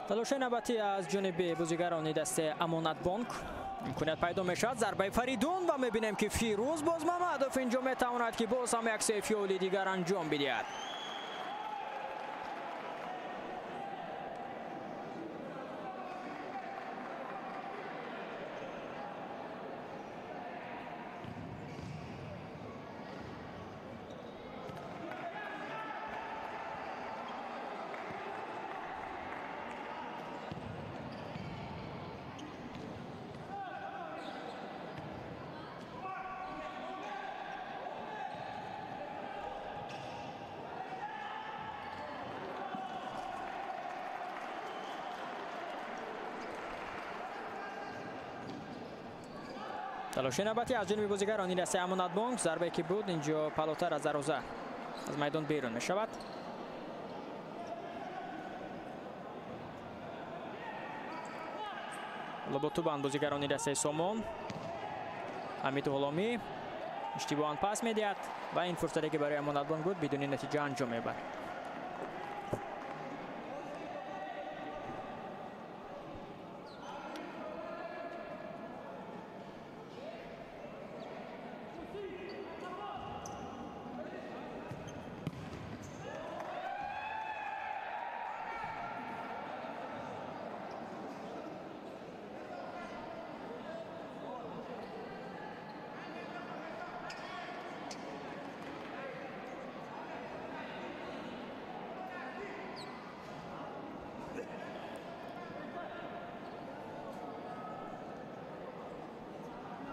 Speaker 1: Талошаи навбатӣ аз ҷониби бозигарони дастаи Амонатбонк. Имконият пайдо мешавад, зарбаи Фаридун ва мебинем, ки Фирӯз Бозмамадов инҷо метавонад, ки боз ҳам як сейфиоли дигар анҷом бидиҳад. Талоши навбатӣ аз ҷониби бозигарони дастаи Амонатбонк. Зарбае ки буд инҷо палотар аз дарвоза аз майдон берун мешавад. Ҳоло бо тӯбанд бозигарони дастаи Сомон. Ҳамид Ғуломӣ иштибоҳан пас медиҳад ва ин фурсате ки барои Амонатбонк буд бидуни натиҷа анҷом меёбад.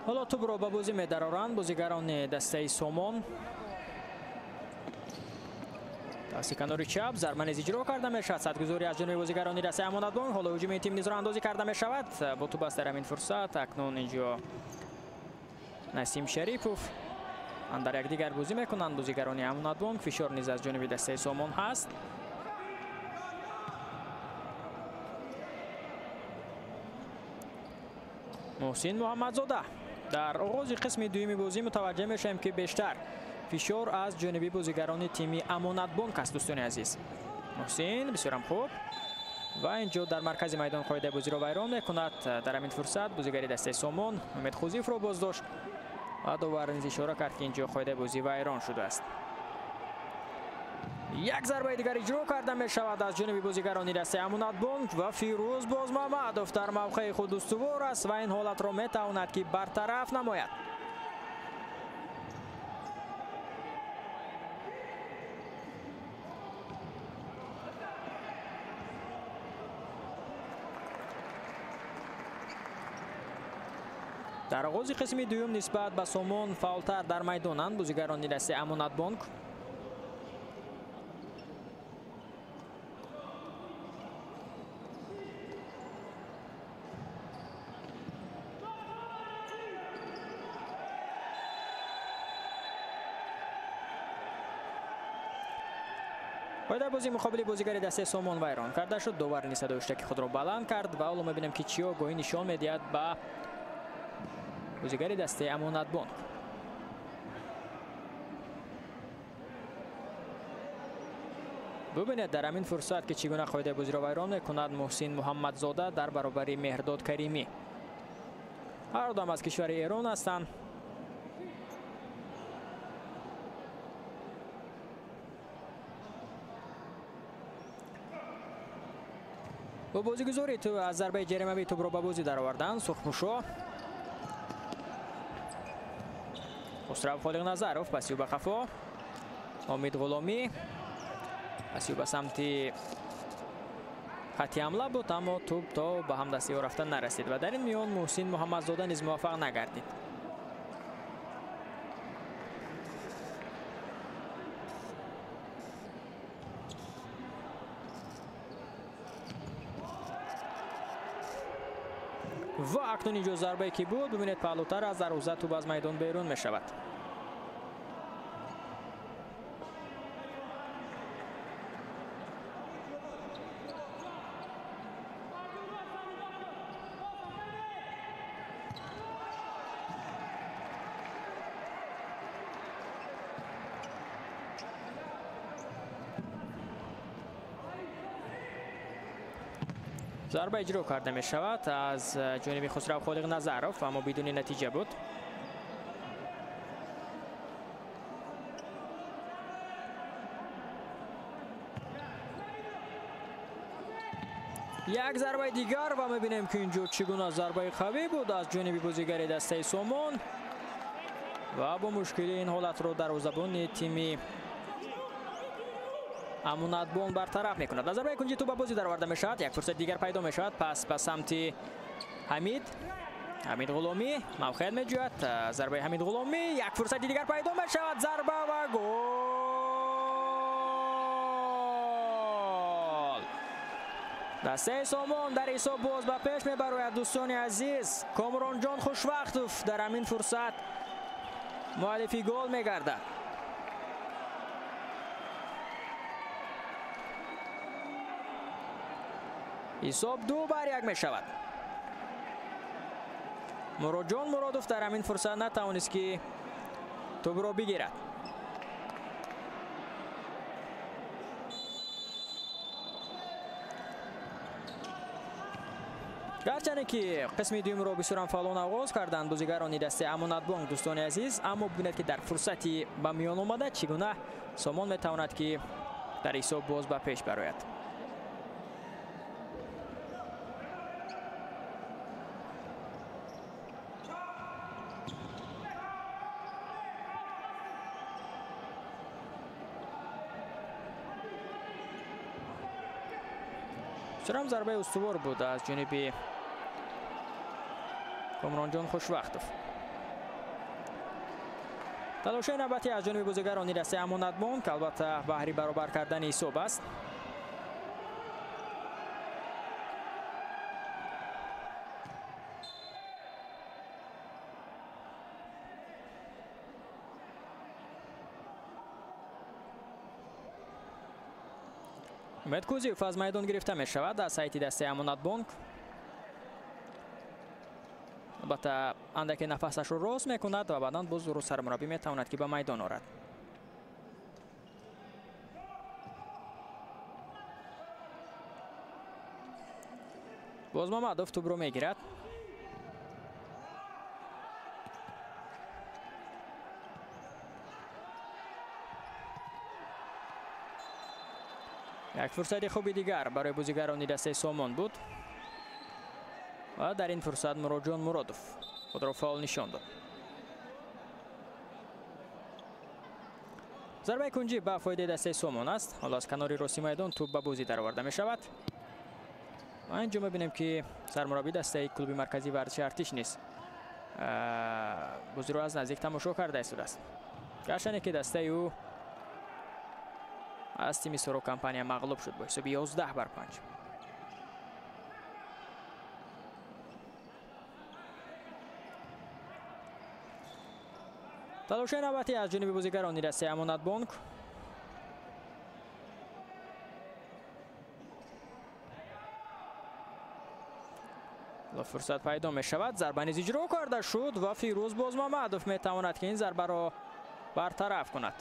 Speaker 1: Ҳоло тӯбро ба бозӣ медароранд бозигарони дастаи Сомон. Дасти канори чап зарба низ иҷро карда мешавад. Садгузорӣ аз ҷониби бозигарони дастаи Амонатбонк. Ҳоло ҳуҷуми тим низ роҳандозӣ карда мешавад. Бо тӯб аст дар ҳамин фурсат. Акнун инҷо Насим Шарипов дар якдигар бозӣ мекунанд бозигарони Амонатбонк. Фишор низ аз ҷониби дастаи Сомон ҳаст. Муҳсин Муҳаммадзода. Дар оғози қисми дуюми бозӣ мутаваҷҷеҳ мешавем, ки бештар фишор аз ҷониби бозигарони тими Амонатбонк аст, дӯстони азиз. Муҳсин бисёрам хуб ва инҷо дар маркази майдон қоидаи бозиро вайрон мекунад. Дар ҳамин фурсат бозигари дастаи Сомон Умед Хузифро боздошт ва довар низ ишора кард, ки инҷо қоидаи бозӣ вайрон шудааст. Як зарбаи дигар иҷро карда мешавад аз ҷониби бозигарони дастаи Амонатбонк ва Фирӯз Бозмамадов дар мавқеи худ устувор аст ва ин ҳолатро метавонад, ки бартараф намояд. Дар оғози қисми дуюм нисбат ба Сомон фаъолтар дар майдонанд бозигарони дастаи Амонатбонк. Қоидаи бозии муқобили бозигари дастаи Сомон вайрон карда шуд. Довар низ садои ҳуштаки худро баланд кард ва ҳоло мебинем, ки чӣ огоҳӣ нишон медиҳад ба бозигари дастаи Амонатбонк. Бубинед дар ҳамин фурсат, ки чӣ гуна қоидаи бозиро вайрон мекунад Муҳсин Муҳаммадзода дар баробари Меҳрдод Каримӣ. Ҳар дам аз кишвари Эрон ҳастанд. Бо бозигузорӣ аз зарбаи ҷаримавӣ тӯбро ба бозӣ дароварданд Сурхпӯшо. Хусрав Холиқназаров пасиу ба қафо. Омид Ғуломӣ пасиу ба самти хати ҳамла буд, аммо тӯб то ба ҳамдастиҳо рафта нарасид ва дар ин миён Муҳсин Муҳаммадзода низ муваффақ нагардид. Ва акнун инҷо зарбае ки буд, бибинед, паҳлӯтар аз дарвоза тӯб аз майдон берун мешавад. Зарба иҷро карда мешавад аз ҷониби Хусрав Холиқназаров, аммо бидуни натиҷа буд. Як зарбаи дигар ва мебинем, ки инҷо чӣ гуна зарбаи қавӣ буд аз ҷониби бозигари дастаи Сомон ва бо мушкилӣ ин ҳолатро дарвозабони тими Амонатбонк бартараф мекунад. Аз зарбаи кунҷи тӯб ба бозӣ дароварда мешавад. Як фурсати дигар пайдо мешавад. Пас ба самти Ҳамид. Ҳамид Ғуломӣ мавқеият меҷӯяд. Зарбаи Ҳамид Ғуломӣ, як фурсати дигар пайдо мешавад. Зарба ва гол! Дастаи Сомон дар ҳисоб боз ба пеш мебарояд, дӯстони азиз. Комронҷон Хушвақтов дар ҳамин фурсат муаллифи гол мегардад. Ҳисоб 2-1 мешавад. Муроджон Муродов дар ҳамин фурсат натавонист, ки тӯбро бигирад. Гарчанде ки қисми дуюмро бисёрам фаъолона оғоз карданд бозигарони дастаи Амонатбонк, дӯстони азиз, аммо бибинед, ки дар фурсати ба миён омада чӣ гуна Сомон метавонад, ки дар ҳисоб боз ба пеш барояд. Бисёрам зарбаи устувор буд аз ҷониби Комронҷон Хушвақтов. Талошаи навбатӣ аз ҷониби бозигарони дастаи Амонатбонк албатта баҳри баробар кардани ҳисоб аст. Умед Кузиев аз майдон гирифта мешавад аз сайти дастаи Амонатбонк. Албатта андаке нафасашро рост мекунад ва баъдан боз ӯро сармураббӣ метавонад ки ба майдон орад. Бозмамадов тӯбро мегирад. Як фурсати хуби дигар барои бозигарони дастаи Сомон буд ва дар ин фурсат Муроджон Муродов худро фаъол нишон дод. Зарбаи кунҷӣ ба фоидаи дастаи Сомон аст. Ҳоло аз канори рости майдон тӯб ба бозӣ дароварда мешавад. Ва инҷо мебинем ки сармураббии дастаи клуби марказии варзиши Артиш низ бозиро аз наздик тамошо карда истодааст. Гарчанде ки дастаи ӯ аз тими Соро компания мағлуб шуд бо ҳисоби 11-5. Талошаи навбатӣ аз ҷониби бозигарони дастаи Амонатбонк. Фурсат пайдо мешавад. Зарба низ иҷро карда шуд ва Фирӯз Бозмамадов метавонад ки ин зарбаро бартараф кунад.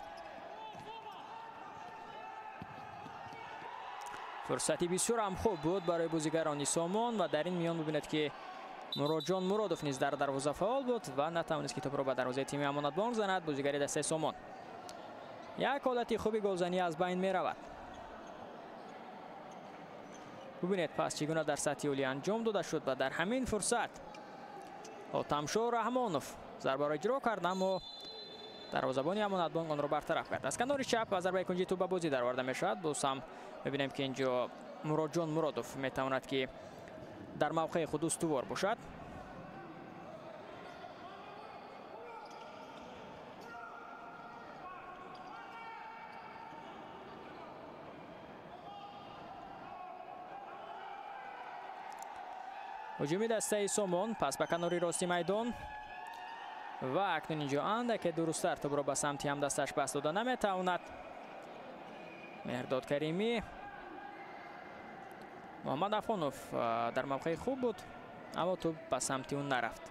Speaker 1: Фурсати бисёр ҳам хуб буд барои бозигарони Сомон ва дар ин миён бибинед ки Муроджон Муродов низ дар дарвоза фаъол буд ва натавонист ки тӯбро ба дарвозаи тими Амонатбонк занад. Бозигари дастаи Сомон. Як ҳолати хуби голзанӣ аз байн меравад. Бубинед пас чӣ гуна дар сатҳи олӣ анҷом дода шуд ва дар ҳамин фурсат Отамшо Раҳмонов зарбаро иҷро кард, аммо дарвозабони Амонатбонк онро бартараф кард. Аз канори чап ва зарбаи кунҷи тӯб ба бозӣ дароварда мешавад. Боз ҳам мебинем ки инҷо Муроджон Муродов метавонад ки дар мавқеи худ устувор бошад. Ҳуҷуми дастаи Сомон пас ба канори рости майдон ва акнун инҷо андаке дурусттар тӯбро ба самти ҳамдасташ пас дода наметавонад. Меҳрдод Каримӣ. Муҳаммад Афонов дар мавқеи хуб буд, аммо тӯб ба самти ӯ нарафт.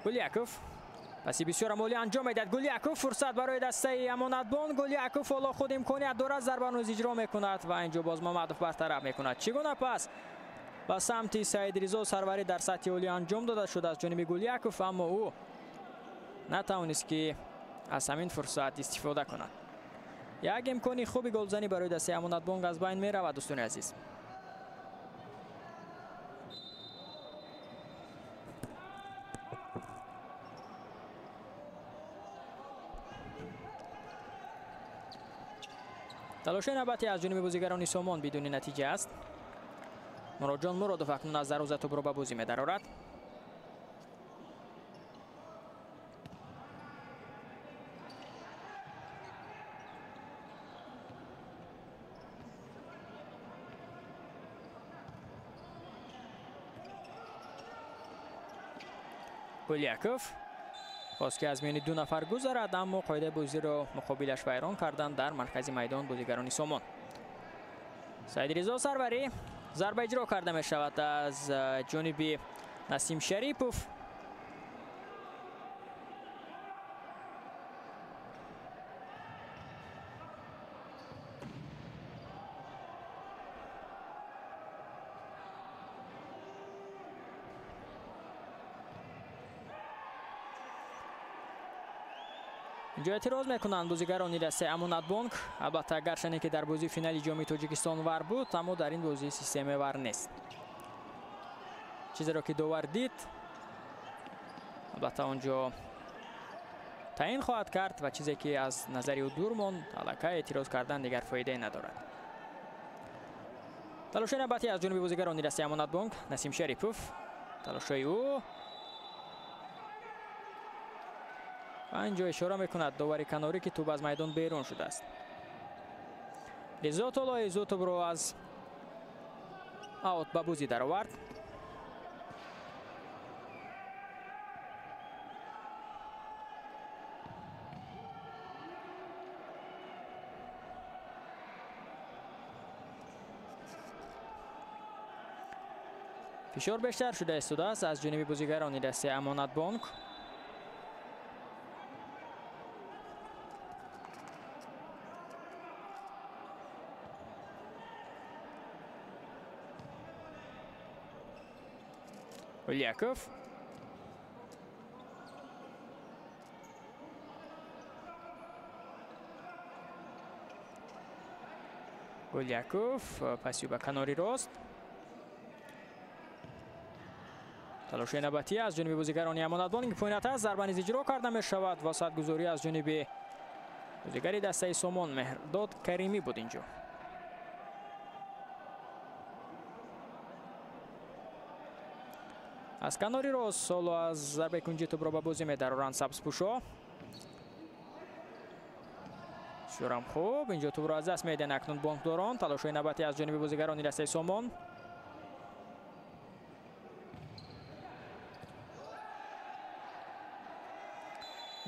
Speaker 1: Гуляков паси бисёр амолӣ анҷом медиҳад. Гуляков фурсат барои дастаи Амонатбонк. Гуляков ҳоло худ имконият дорад, зарба низ иҷро мекунад ва инҷо боз Мамадов бартараф мекунад. Чӣ гуна пас ба самти Саидризо Сарварӣ дар сатҳи олӣ анҷом дода шуд аз ҷониби Гуляков, аммо ӯ натавонист ки аз ҳамин фурсат истифода кунад. Як имкони хуби голзанӣ барои дастаи Амонатбонк аз байн меравад, дӯстони азиз. Талошаи навбатӣ аз ҷониби бозигарони Сомон бидуни натиҷа аст. Муроджон Муродов акнун аз дарвоза тӯбро ба бозӣ медарорад. Гуляков хост ки аз миёни ду нафар гузарад, аммо қоидаи бозиро муқобилаш вайрон карданд дар маркази майдон бозигарони Сомон. Саидризо Сарварӣ зарба иҷро карда мешавад аз ҷониби Насим Шарипов. Инҷо эътироз мекунанд бозигарони дастаи Амонатбонк. Албатта гарчанде ки дар бозии финали ҷоми Тоҷикистон вар буд, аммо дар ин бозӣ системаи вар нест. Чизеро ки довар дид, албатта онҷо таъин хоҳад кард ва чизе ки аз назари ӯ дур монд, аллакай эътироз кардан дигар фоидае надорад. Талошаи навбатӣ аз ҷониби бозигарони дастаи Амонатбонк. Насим Шарипов Талошҳои ӯ инҷо ишора мекунад довари канорӣ, ки тӯб аз майдон берун шудааст. Лизо Толои зуд тӯбро аз аут ба бозӣ даровард. Фишор бештар шуда истодааст аз ҷониби бозигарони дастаи Амонатбонк. Ульяков. Гуляков паси ба канори рост. Талоши навбатӣ аз ҷониби бозигарони Амонатбонк поинат аст. Зарба низ иҷро карда мешавад ва садгузорӣ аз ҷониби бозигари дастаи Сомон Меҳрдод Каримӣ буд инҷо. Аз канори рост соло аз зарбаи кунҷи тӯбро ба бозӣ медароранд сабзпӯшо. Шурам хуб инҷо тӯбро аз даст медиҳанд акнун бонкдорон. Талошҳои навбатӣ аз ҷониби бозигарони дастаи Сомон.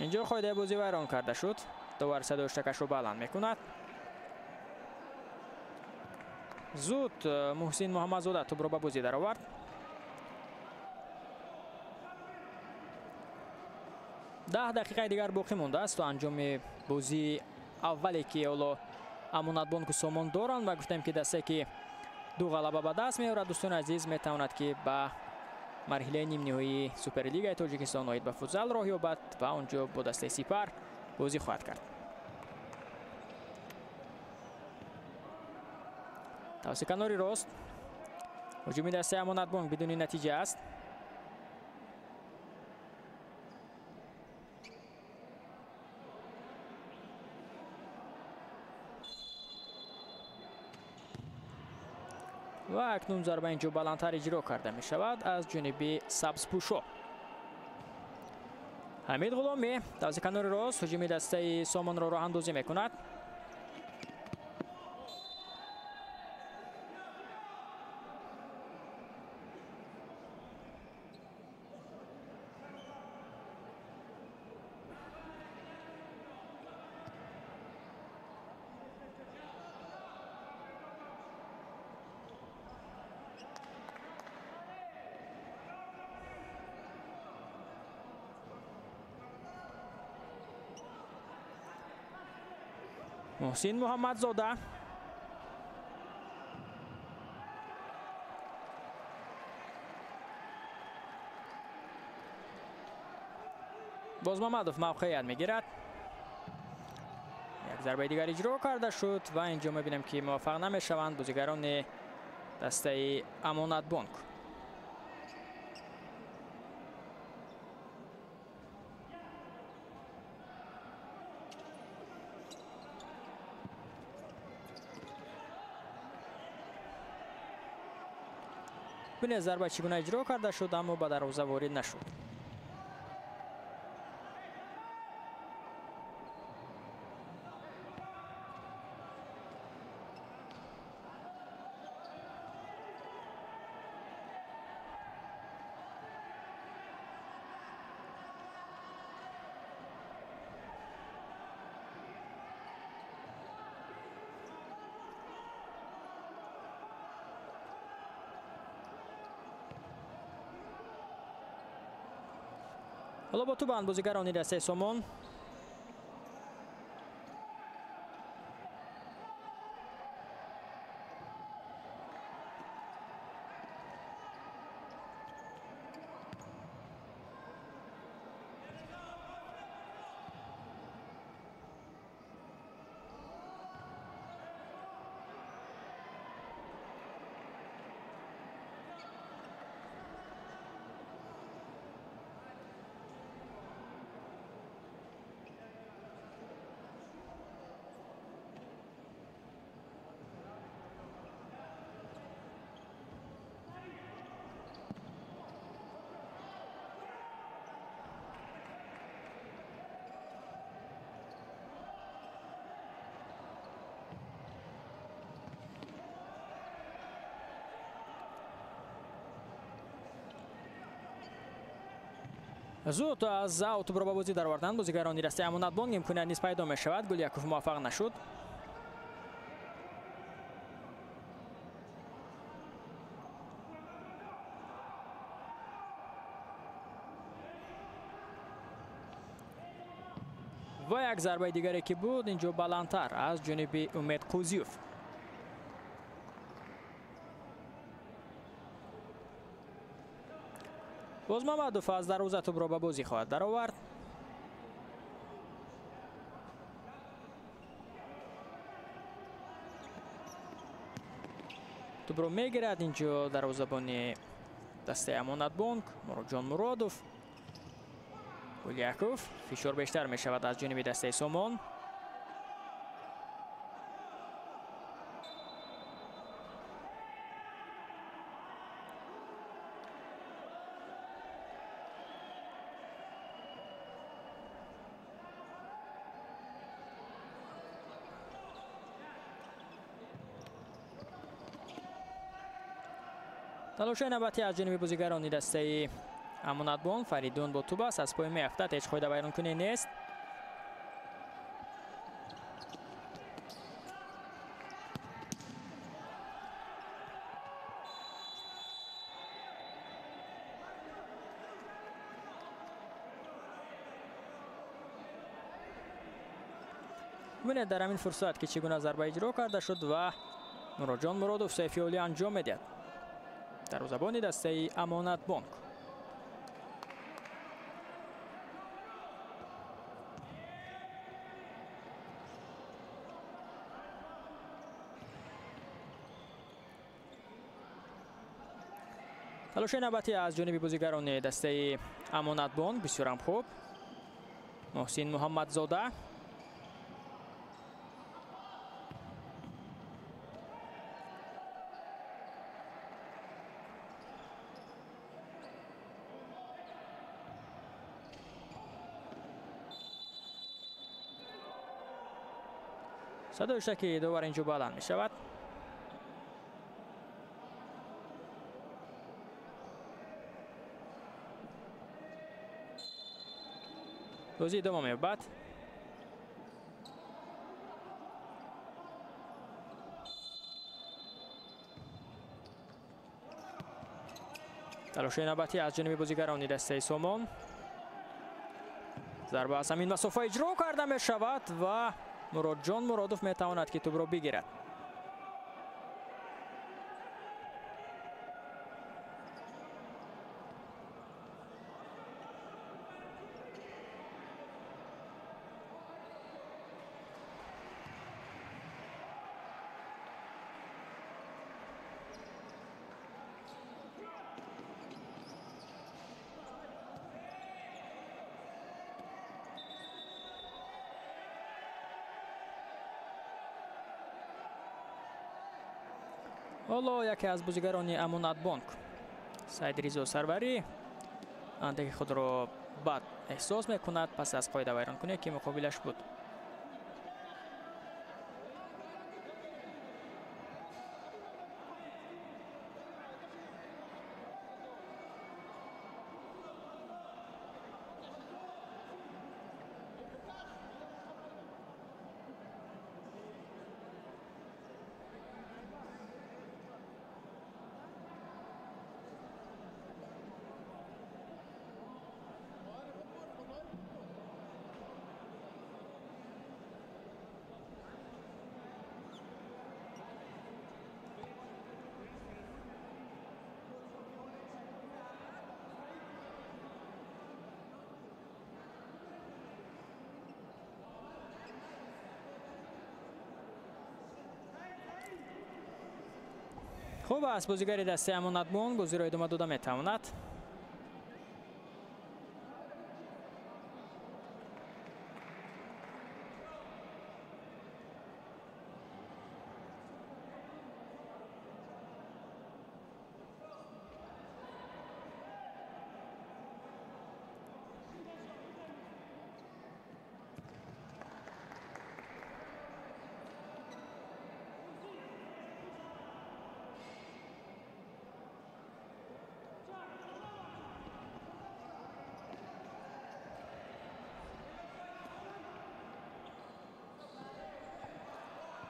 Speaker 1: Инҷо қоидаи бозӣ вайрон карда шуд. Довар садои штакашро баланд мекунад. Зуд Муҳсин Муҳаммадзода тӯбро ба бозӣ даровард. 10 дақиқаи дигар боқӣ мондааст то анҷоми бозии аввале, ки ҳоло Амонатбонку Сомон доранд ва гуфтем, ки дастае, ки ду ғалаба ба даст меорад, дӯстони азиз, метавонад, ки ба марҳилаи нимниҳоии Суперлигаи Тоҷикистон оид ба футзал роҳ ёбад ва онҷо бо дастаи Сипар бозӣ хоҳад кард. Тавси канори рост ҳуҷуми дастаи Амонатбонк бидуни натиҷа аст. Ва акнун зарба инҷо баландтар иҷро карда мешавад аз ҷониби сабзпӯшо. Ҳамид Ғуломӣ тавзи канори рост ҳуҷуми дастаи Сомонро роҳандозӣ мекунад. Муҳсин Муҳаммадзода. Бозмамадов мавқеият мегирад. Як зарбаи дигар иҷро карда шуд ва инҷо мебинем, ки муваффақ намешаванд бозигарони дастаи Амонатбонк. Бинед зарба чӣ гуна иҷро карда шуд, аммо ба дарвоза ворид нашуд. Ҳоло бо тӯбанд бозигарони дастаи Сомон. Зуд аз аут тӯбро ба бозӣ дароварданд бозигарони дастаи Амонатбонк. Имконият низ пайдо мешавад. Гуляков муваффақ нашуд. Ва як зарбаи дигаре ки буд инҷо баландтар аз ҷониби Умед Қӯзиев. Боз Мамадов аз дарвоза тӯбро ба бозӣ хоҳад даровард. Тӯбро мегирад инҷо дарвозабони дастаи Амонатбонк Муроджон Муродов. Гуляков, фишор бештар мешавад аз ҷониби дастаи Сомон. Талошаи навбатӣ аз ҷониби бозигарони дастаи Амонатбонк. Фаридун бо тӯб аст, аз пой меафтад, ҳеҷ қоида вайронкунӣ нест. Бубинед дар ҳамин фурсат ки чӣ гуна зарба иҷро карда шуд ва Муроджон Муродов сайфи олӣ анҷом медиҳад. Дарвозабони дастаи Амонатбонк. Талошаи навбатӣ аз ҷониби бозигарони дастаи Амонатбонк бисёрам хуб. Муҳсин Муҳаммадзода. Садои шаки довар инҷо баланд мешавад. Бозӣ идома меёбад. Талошаи навбатӣ аз ҷониби бозигарони дастаи Сомон. Зарба аз ҳамин масофа иҷро карда мешавад ва Муроджон Муродов метавонад ки тӯбро бигирад. Ҳоло яке аз бозигарони Амонатбонк Саид Ризо Сарварӣ андаке худро бад эҳсос мекунад пас аз қоидавайронкуние ки муқобилаш буд. Хуб аст, бозигари дастаи Амонатбонк бозиро идома дода метавонад.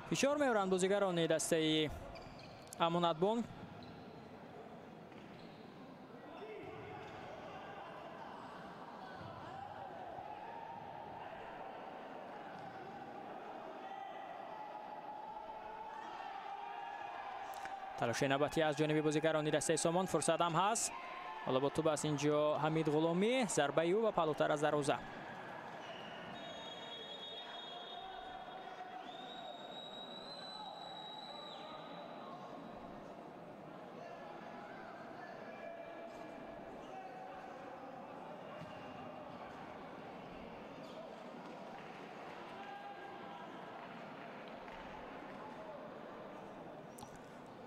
Speaker 1: Фишор меоранд бозигарони дастаи Амонатбонк. Талоши навбатӣ аз ҷониби бозигарони дастаи Сомон, фурсат ҳам ҳаст. Ҳоло бо тӯб аст инҷо Ҳамид Ғуломӣ, зарбаи ӯ ва паҳлӯтар аз дарвоза.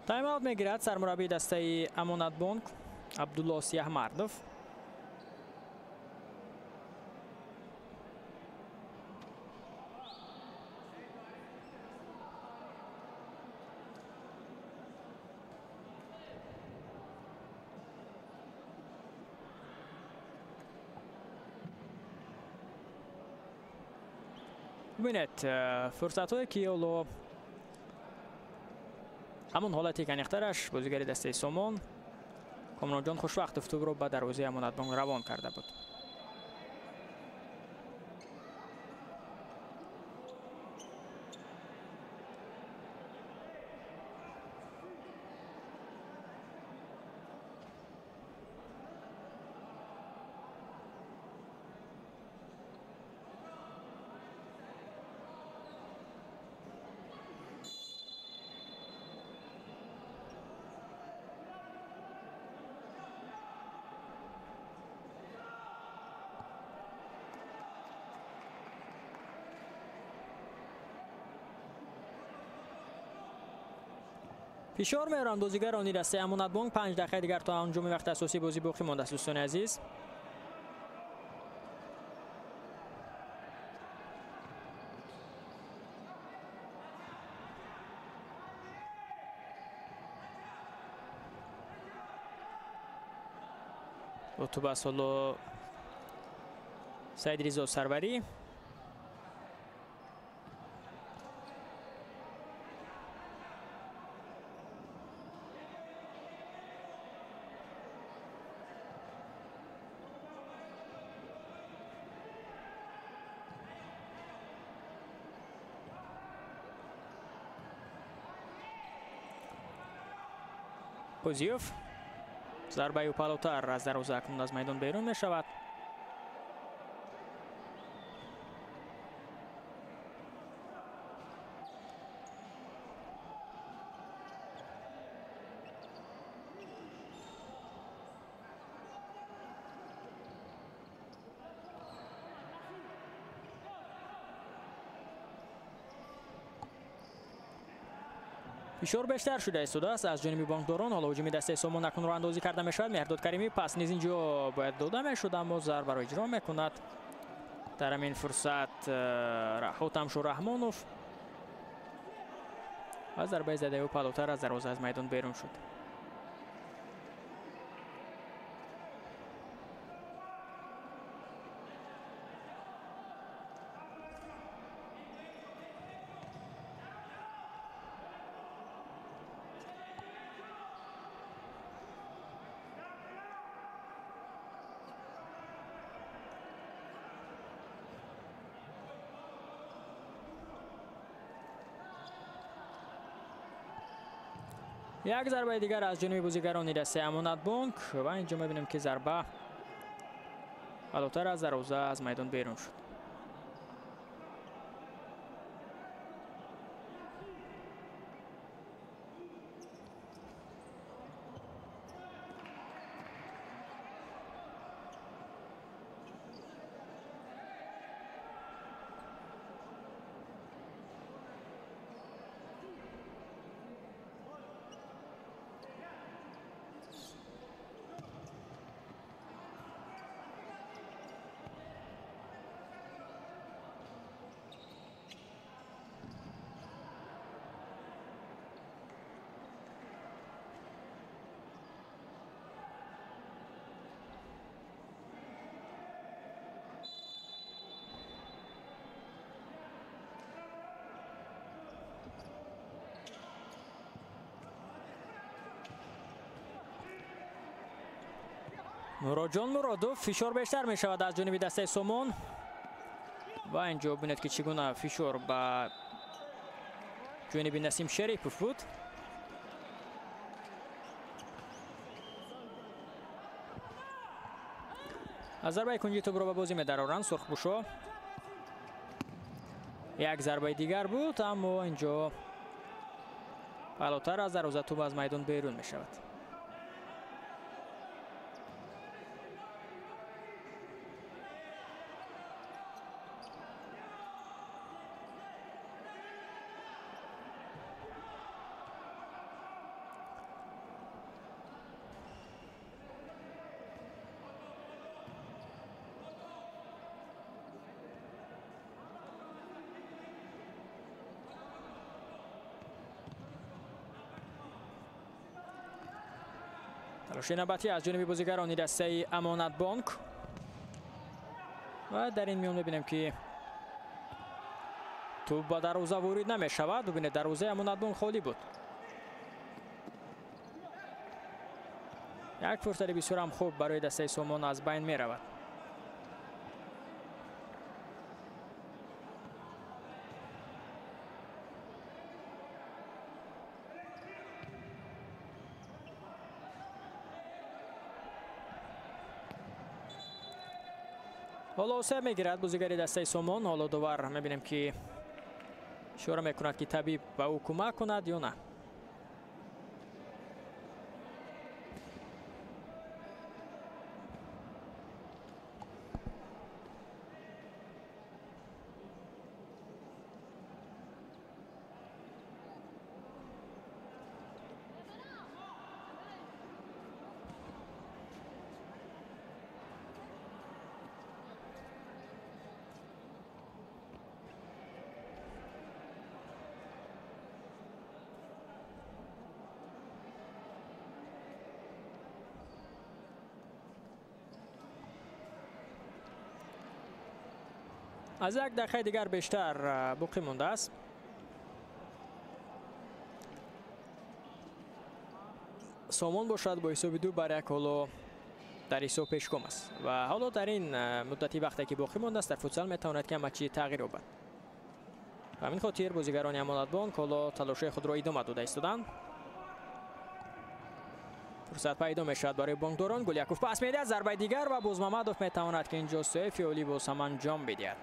Speaker 1: Тайм-аут мегирад сармураббии дастаи Амонатбонк Абдулло Сияҳмардов. Бубинед фурсатҳое ки ҳоло ҳамон ҳолате ки аниқтараш бозигари дастаи Сомон Комронҷон Хушвақтов тӯбро ба дарвозаи Амонатбонк равон карда буд. Фишор меоранд бозигарони дастаи Амонатбонк. 5 дақиқаи дигар то анҷоми вақти асосии бозӣ боқӣ мондааст, дӯстони азиз. Бо тӯб аст ҳоло Саид Ризо Сарварӣ. Қозиев, зарбаи ӯ паҳлӯтар аз дарвоза акнун аз майдон берун мешавад. Фишор бештар шуда истодааст аз ҷониби бонкдорон. Ҳоло ҳуҷуми дастаи Сомон акнун роҳандозӣ карда мешавад. Меҳрдод Каримӣ пас низ инҷо бояд дода мешуд, аммо зарбаро иҷро мекунад. Дар ҳамин фурсат Хотамшо Раҳмонов ва зарбаи задаи ӯ паҳлӯтар аз дарвоза аз майдон берун шуд. Як зарбаи дигар аз ҷониби бозигарони дастаи Амонатбонк ва инҷо мебинем ки зарба паҳлӯтар аз дарвоза аз майдон берун шуд. Муроджон Муродов, фишор бештар мешавад аз ҷониби дастаи Сомон ва инҷо бинед, ки чӣ гуна фишор ба ҷониби Насим Шарипов буд. Аз зарбаи кунҷи тӯбро ба бозӣ медароранд сурхпӯшо. Як зарбаи дигар буд, аммо инҷо паҳлӯтар аз дарвоза тӯб аз майдон берун мешавад. Талоши навбатӣ аз ҷониби бозигарони дастаи Амонатбонк ва дар ин миён мебинем, ки тӯб ба дарвоза ворид намешавад. Бубинед, дарвозаи Амонатбонк холӣ буд. Як фурсати бисёрам хуб барои дастаи Сомон аз байн меравад. Ҳоло осеб мегирад бозигари дастаи Сомон. Ҳоло довар мебинем, ки ишора мекунад, ки табиб ба ӯ кӯмак кунад ё на. Аз як дақиқаи дигар бештар боқӣ мондааст. Сомон бошад бо ҳисоби 2-1 ҳоло дар ҳисоб пешгом аст ва ҳоло дар ин муддати вақте ки боқӣ мондааст дар футсал метавонад ки ҳама чиз тағйир ёбад. Ба ҳамин хотир бозигарони Амонатбонк ҳоло талошҳои худро идома дода истоданд. Фурсат пайдо мешавад барои бонкдорон. Гуляков пас медиҳад, зарбаи дигар ва Бозмамадов метавонад, ки инҷо сейфи олӣ боз ҳам анҷом бидиҳад.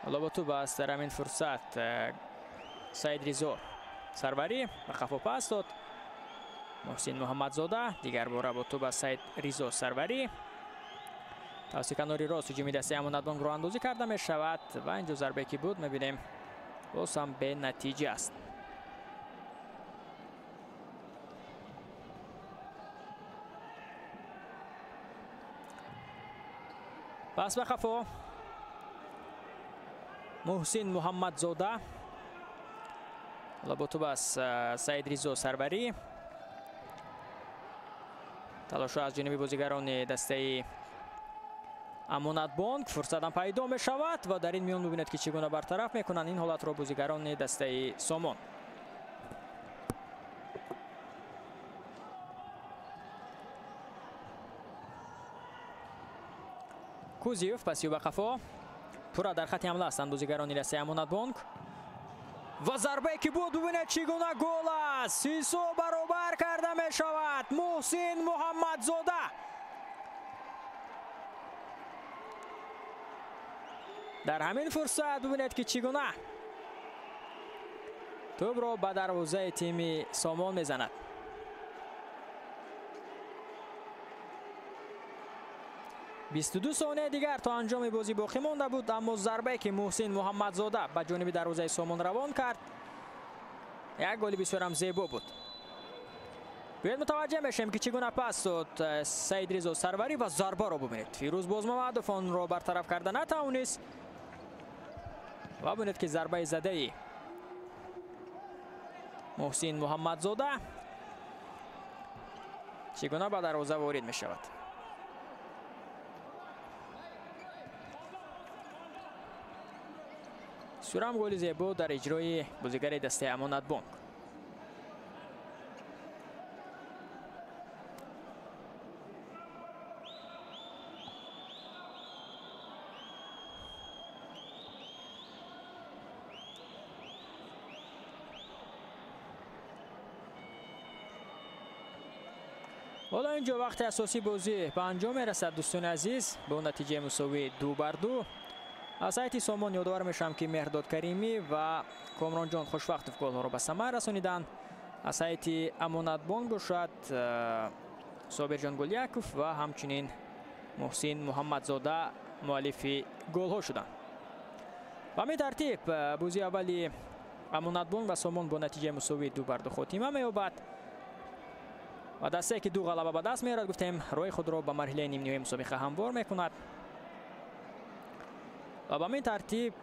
Speaker 1: Ҳоло бо тӯб аст дар ҳамин фурсат Саид Ризо Сарварӣ ба қафо пас дод. Муҳсин Муҳаммадзода дигар бора бо тӯб аст Саид Ризо Сарварӣ. Тавассути канори рост ҳуҷуми дастаи Амонатбонк роҳандозӣ карда мешавад ва инҷо зарбае ки буд мебинем боз ҳам бенатиҷа аст. Пас ба қафо Муҳсин Муҳаммадзода. Ҳоло бо тӯб аст Саид Ризо Сарварӣ. Талошҳо аз ҷониби бозигарони дастаи Амонатбонк, фурсатам пайдо мешавад ва дар ин миён бубинед, ки чӣ гуна бартараф мекунанд ин ҳолатро бозигарони дастаи Сомон. Кузиев пасиё ба қафо. Пурра дар хати ҳамла ҳастанд бозигарони дастаи Амонатбонк ва зарбае ки буд, бубинед чӣ гуна гол аст. Ҳисоб баробар карда мешавад. Муҳсин Муҳаммадзода дар ҳамин фурсат бубинед, ки чӣ гуна тӯбро ба дарвозаи тими Сомон мезанад. 22 сонияи дигар то анҷоми бозӣ боқӣ монда буд, аммо зарбае ки Муҳсин Муҳаммадзода ба ҷониби дарвозаи Сомон равон кард, як голи бисёрам зебо буд. Биёед мутаваҷҷеҳ мешавем, ки чӣ гуна пас дод Саид Ризо Сарварӣ ва зарбаро бубинед. Фирӯз Бозмамадов онро бартараф карда натавонист ва бубинед, ки зарбаи задаи Муҳсин Муҳаммадзода чӣ гуна ба дарвоза ворид мешавад. Бисёрам голи зебо дар иҷрои бозигари дастаи Амонатбонк. Ҳоло инҷо вақти асосии бозӣ ба анҷом мерасад, дӯстони азиз, бо натиҷаи мусовӣ 2-2. Аз ҳайати Сомон ёдовар мешавам, ки Меҳрдод Каримӣ ва Комронҷон Хушвақтов голҳоро ба самар расониданд. Аз ҳайати Амонатбонк бошад Собирҷон Гуляков ва ҳамчунин Муҳсин Муҳаммадзода муаллифи голҳо шуданд. Ба ҳамин тартиб бозии аввали Амонатбонк ва Сомон бо натиҷаи мусовӣ 2-2 хотима меёбад. Ва дастае ки 2 ғалаба ба даст меорад, гуфтем, роҳи худро ба марҳилаи нимниҳоии мусобиқа ҳамвор мекунад. Ва ба ҳамин тартиб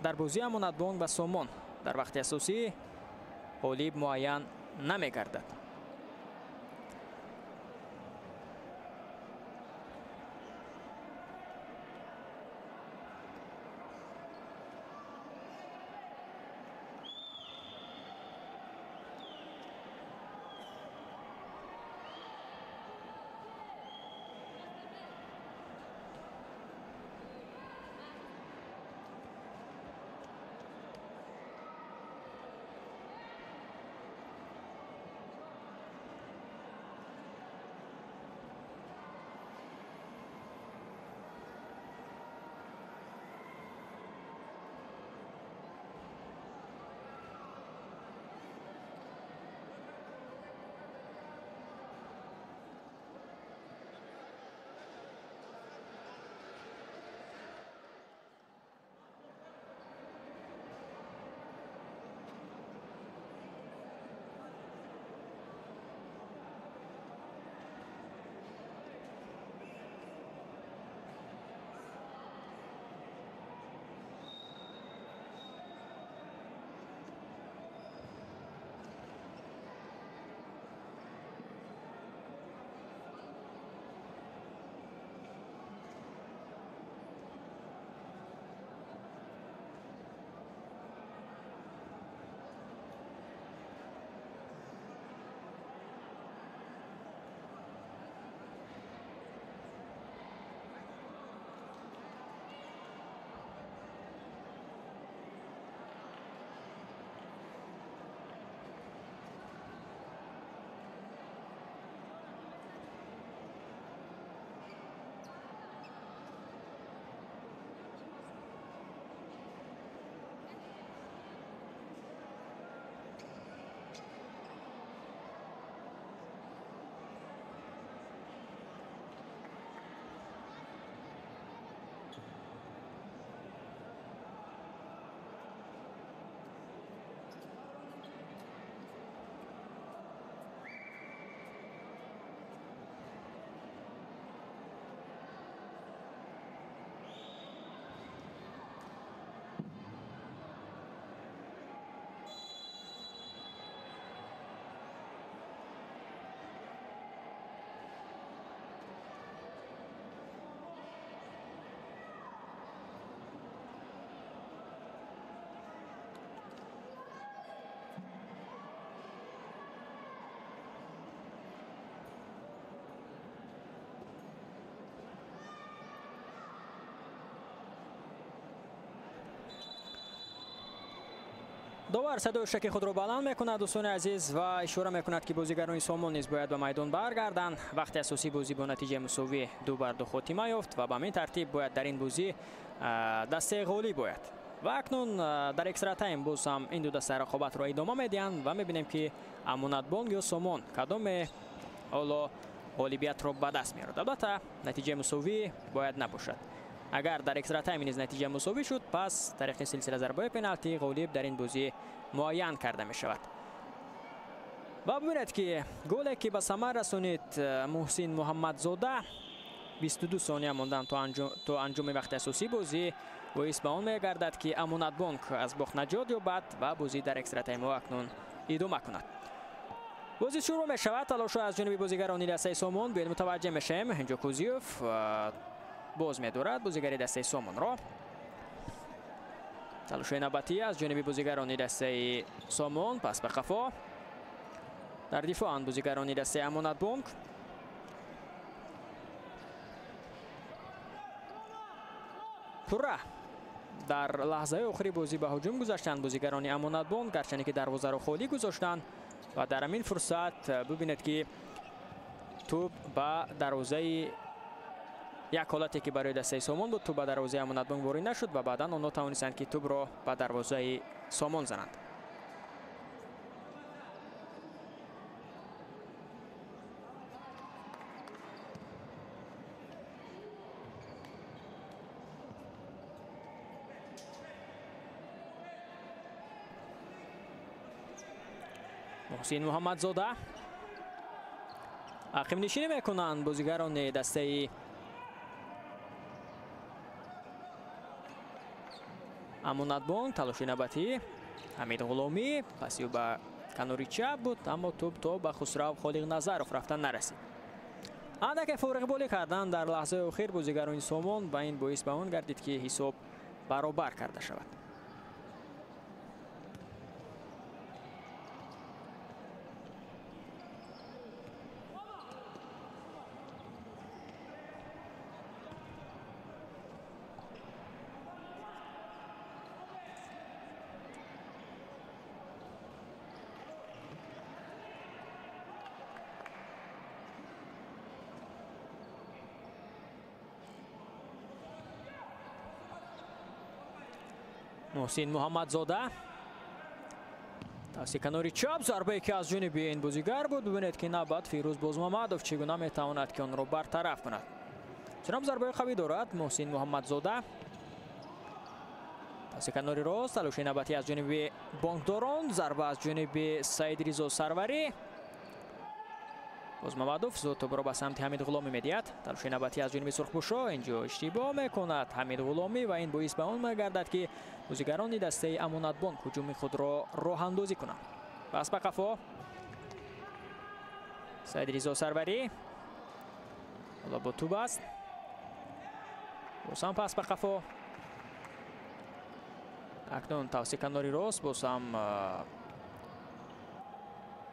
Speaker 1: дар бозии Амонатбонк ва Сомон дар вақти асосӣ ғолиб муайян намегардад. Довар садои шаки худро баланд мекунад, дӯстони азиз, ва ишора мекунад, ки бозигарони Сомон низ бояд ба майдон баргарданд. Вақти асосии бозӣ бо натиҷаи мусовӣ 2-2 хотима ёфт ва ба ҳамин тартиб бояд дар ин бозӣ дастаи ғолиб ояд. Ва акнун дар экстра тайм боз ҳам ин ду даста рақобатро идома медиҳанд ва мебинем, ки Амонатбонк ё Сомон кадоме ҳоло ғолибиятро ба даст меорад. Албатта, натиҷаи мусовӣ бояд набошад. Агар дар экстра тайм низ натиҷа мусовӣ шуд, пас тариқи силсила зарбаҳои пеналти ғолиб дар ин бозӣ муайян карда мешавад. Ва бибинед, ки голе ки ба самар расонид Муҳсин Муҳаммадзода, 22 сония мондан то анҷоми вақти асосии бозӣ, боис ба он мегардад, ки Амонатбонк аз бохт наҷот ёбад ва бозӣ дар экстра таймҳо акнун идома кунад. Бозӣ шурӯъ мешавад. Талошҳо аз ҷониби бозигарони дастаи Сомон. Биёед мутаваҷҷеҳ мешавем. Инҷо Кузиев Боз медорад бозигари дастаи Сомонро. Талошҳои навбатӣ аз ҷониби бозигарони дастаи Сомон, пас ба қафо. Дар дифоанд бозигарони дастаи Амонатбонк. Пурра дар лаҳзаи охири бозӣ ба ҳуҷум гузаштанд бозигарони Амонатбонк, гарчанде ки дарвозаро холӣ гузоштанд ва дар ҳамин фурсат бибинед ки тӯб ба дарвозаи як ҳолате ки барои дастаи Сомон буд, тӯб ба дарвозаи Амонатбонк ворид нашуд ва баъдан онҳо тавонистанд ки тӯбро ба дарвозаи Сомон зананд. Муҳсин Муҳаммадзода ақибнишинӣ мекунанд бозигарони дастаи Амонатбонк. Талоши навбатӣ Ҳамид Ғуломӣ, паси ӯ ба канори чап буд, аммо тӯб то ба Хусрав Холиқназаров рафтан нарасид. Андаке фориғболӣ кардан дар лаҳзаи охир бозигарони Сомон ва ин боис ба он гардид ки ҳисоб баробар карда шавад. Муҳсин Муҳаммадзода таси канори чап, зарбае ки аз ҷониби ин бозигар буд. Бибинед ки навбат Фирӯз Бозмамадов чӣ гуна метавонад ки онро бартараф кунад. Чунон зарбаи қавӣ дорад Муҳсин Муҳаммадзода. Таси канори рост, талоши навбатӣ аз ҷониби бонкдорон, зарба аз ҷониби Саид Ризо Сарварӣ. Бозмамадов зуд тӯбро ба самти Ҳамид Ғуломӣ медиҳад. Талоши навбатӣ аз ҷониби сурхпӯшо, инҷо иштибоҳ мекунад Ҳамид Ғуломӣ ва ин боис ба он мегардад ки бозигарони дастаи Амонатбонк ҳуҷуми худро роҳандозӣ кунанд. Пас ба қафо Саид Ризо Сарварӣ, ҳоло бо тӯб аст. Боз ҳам пас ба қафо. Акнун тавси канори рост, боз ҳам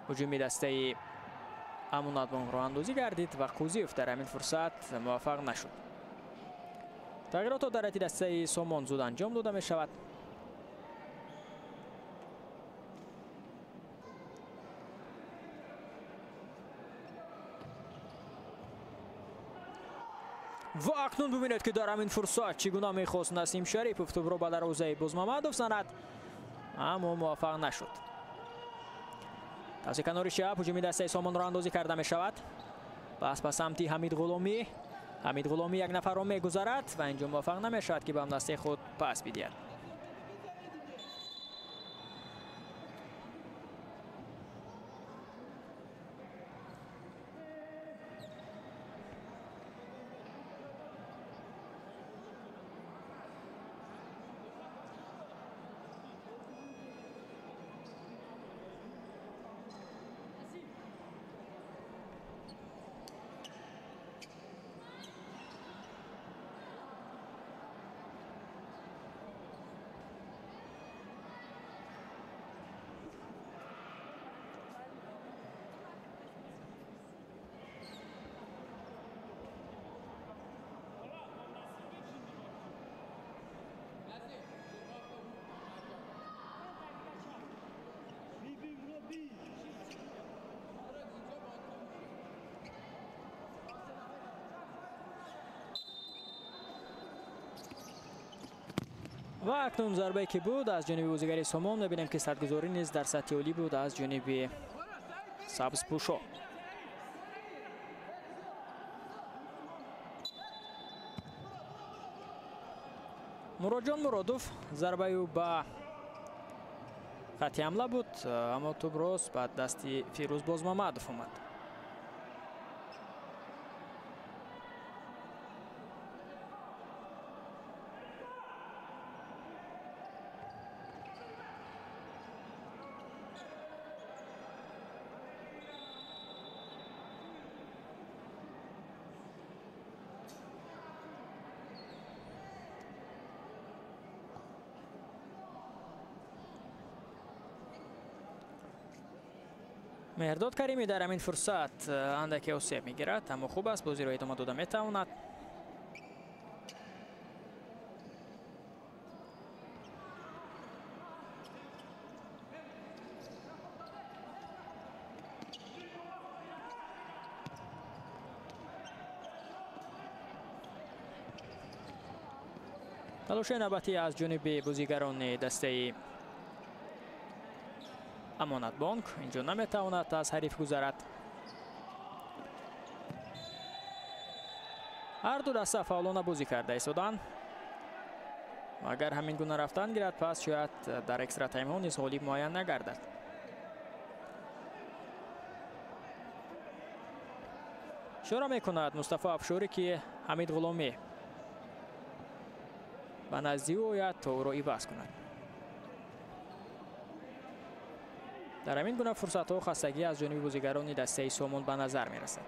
Speaker 1: ҳуҷуми дастаи Амонатбонк роҳандозӣ гардид ва Қӯзиев дар ҳамин фурсат муваффақ нашуд. Тағйиротҳо дар ҳайати дастаи Сомон зуд анҷом дода мешавад. Ва акнун бибинед ки дар ҳамин фурсат чӣ гуна мехост Насим Шарипов тӯбро ба дарвозаи Бозмамадов занад, аммо муваффақ нашуд. Таси канори чап ҳуҷуми дастаи Сомон роҳандозӣ карда мешавад. Пас ба самти Ҳамид Ғуломӣ. Ҳамид Ғуломӣ як нафарро мегузарад ва инҷо муваффақ намешавад ки ба ҳамдастаи худ пас бидиҳад. Ва акнун зарбае ки буд аз ҷониби бозигари Сомон, мебинем ки садгузорӣ низ дар сатҳи олӣ буд аз ҷониби сабзпӯшо. Муроджон Муродов зарбаи ӯ ба хатти ҳамла буд, аммо тӯб рост ба дасти Фирӯз Бозмамадов омад. Меҳрдод Каримӣ дар ҳамин фурсат андаке осеб мегирад, аммо хуб аст, бозиро идома дода метавонад. Талоши навбатӣ аз ҷониби бозигарони дастаи Амонатбонк. Инҷо наметавонад аз ҳариф гузарад. Ҳар ду даста фаъолона бозӣ карда истоданд. Агар ҳамин гуна рафтан гирад, пас шояд дар экстра таймҳо низ ғолиб муайян нагардад. Ишора мекунад Мустафо Афшорӣ, ки Ҳамид Ғуломӣ ба назди ӯ ояд то ӯро иваз кунад. Дар ҳамин гуна фурсатҳо хастагӣ аз ҷониби бозигарони дастаи Сомон ба назар мерасад.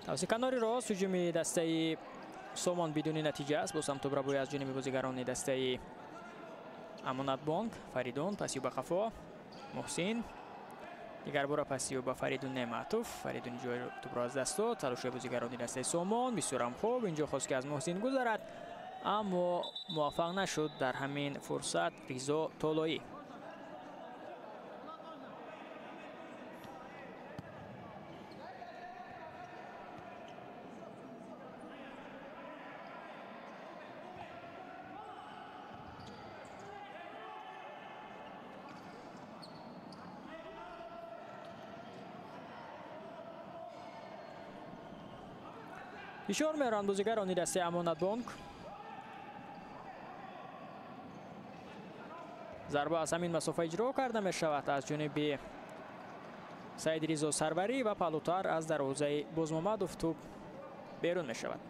Speaker 1: Тавси канори рост ҳуҷуми дастаи Сомон бидуни натиҷа аст. Боз ҳам тӯбрабоӣ аз ҷониби бозигарони дастаи Амонатбонк. Фаридун пасиё ба қафо, Муҳсин дигар бора пасиё ба Фаридун Неъматов. Фаридун ҷои тӯбро аз даст дод. Талошҳои бозигарони дастаи Сомон бисёрам хуб. Инҷо хост ки аз Муҳсин гузарад, аммо муваффақ нашуд. Дар ҳамин фурсат Ризо Толоӣ. Фишор меоранд бозигарони дастаи Амонатбонк. Зарба аз ҳамин масофа иҷро карда мешавад аз ҷониби Саид Ризо Сарварӣ ва паҳлӯтар аз дарвозаи Бозмомадов тӯб берун мешавад.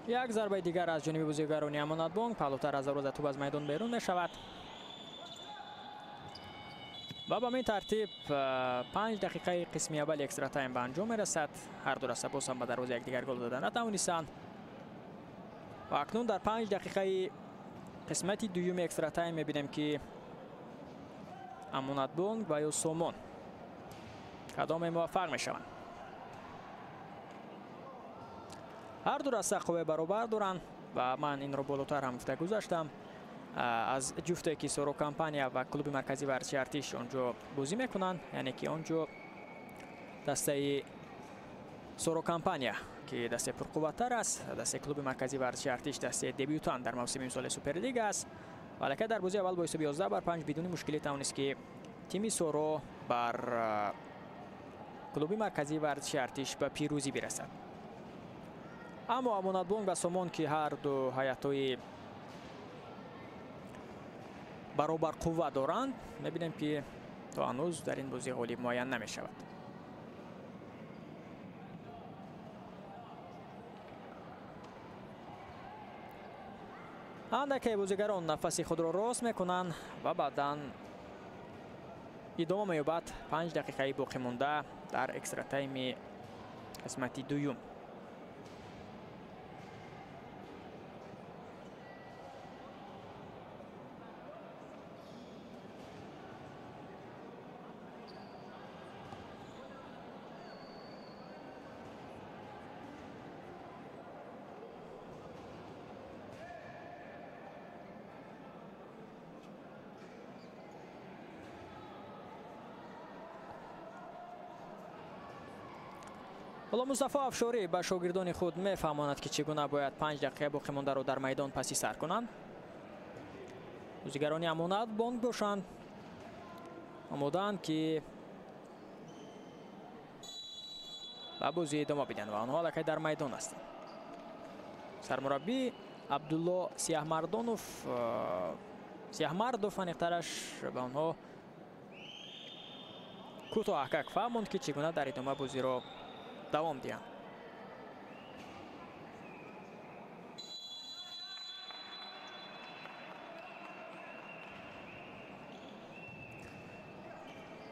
Speaker 1: Як зарбаи дигар аз ҷониби бозигарони Амонатбонк. Паҳлӯтар аз дарвоза тӯб аз майдон берун мешавад. Ва ба ин тартиб 5 дақиқаи қисми аввали экстра тайм ба анҷом мерасад. Ҳар ду даста боз ҳам ба дарвозаи якдигар гол дода натавонистанд. Ва акнун дар 5 дақиқаи қисмати дуюми экстра тайм мебинем, ки Амонатбонк ва ё Сомон кадоме муваффақ мешаванд. Ҳар ду даста қувваи баробар доранд ва ман инро болотар ҳам гуфта гузаштам. Аз ҷуфте ки Соро компания ва клуби марказии варзиши Артиш онҷо бозӣ мекунанд, яъне ки онҷо дастаи Соро компания, ки дастаи пурқувваттар аст, дастаи клуби марказии варзиши Артиш дастаи дебютант дар мавсими имсоли Суперлига аст. Ва аллакай дар бозии аввал бо ҳисоби 11-5 бидуни мушкилӣ тавонист, ки тими Соро бар клуби марказии варзиши Артиш ба пирӯзӣ бирасад. Аммо Амонатбонк ва Сомон, ки ҳар ду ҳайатҳои баробарқувва доранд, мебинем, ки то ҳанӯз дар ин бозӣ ғолиб муайян намешавад. Андаке бозигарон нафаси худро рост мекунанд ва баъдан идома меёбад 5 дақиқаи боқимонда дар экстра тайми қисмати дуюм. Ҳоло Мустафо Афшорӣ ба шогирдони худ мефаҳмонад, ки чӣ гуна бояд 5 дақиқа боқимондаро дар майдон паси сар кунанд. Бозигарони Амонатбонк бошанд, омодаанд, ки ба бозӣ идома бидиҳанд ва онҳо аллакай дар майдон ҳастанд. Сармураббӣ Абдулло Сияҳмардов аниқтараш ба онҳо кӯтоҳакак фаҳмонд, ки чӣ гуна дар идома бозиро давом диҳанд.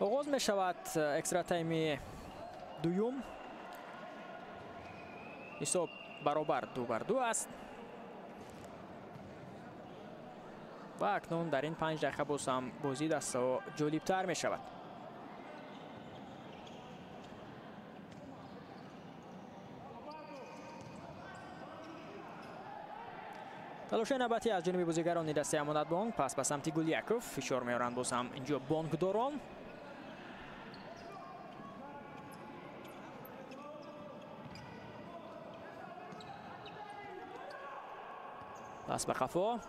Speaker 1: Оғоз мешавад экстра тайми дуюм. Ҳисоб баробар 2-2 аст. Ва акнун дар ин 5 дақиқа боз ҳам бозии дастаҳо ҷолибтар мешавад. Талоши навбатӣ аз ҷониби бозигарони дастаи Амонатбонк, пас ба самти Гуляков фишор меоранд боз ҳам инҷо бонкдорон. Пас ба қафо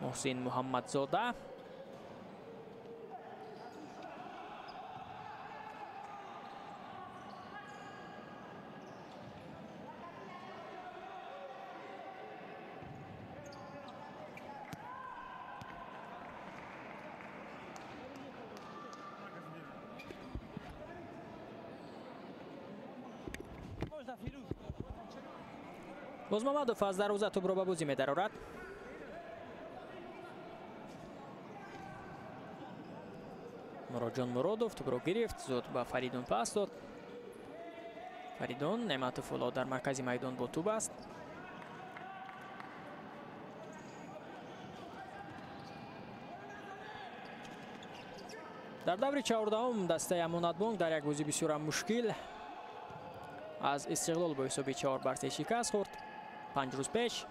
Speaker 1: Муҳсин Муҳаммадзода. Бозмамадов аз дарвоза тӯбро ба бозӣ медарорад. Муроджон Муродов тӯбро гирифт, зуд ба Фаридун пас дод. Фаридун Неъматов ҳоло дар маркази майдон бо тӯб аст. Дар даври 14-ум дастаи Амонатбонк дар як бозӣ бисёрам мушкил аз Истиқлол бо ҳисоби 4-3 шикаст хӯрд 5 рӯз пеш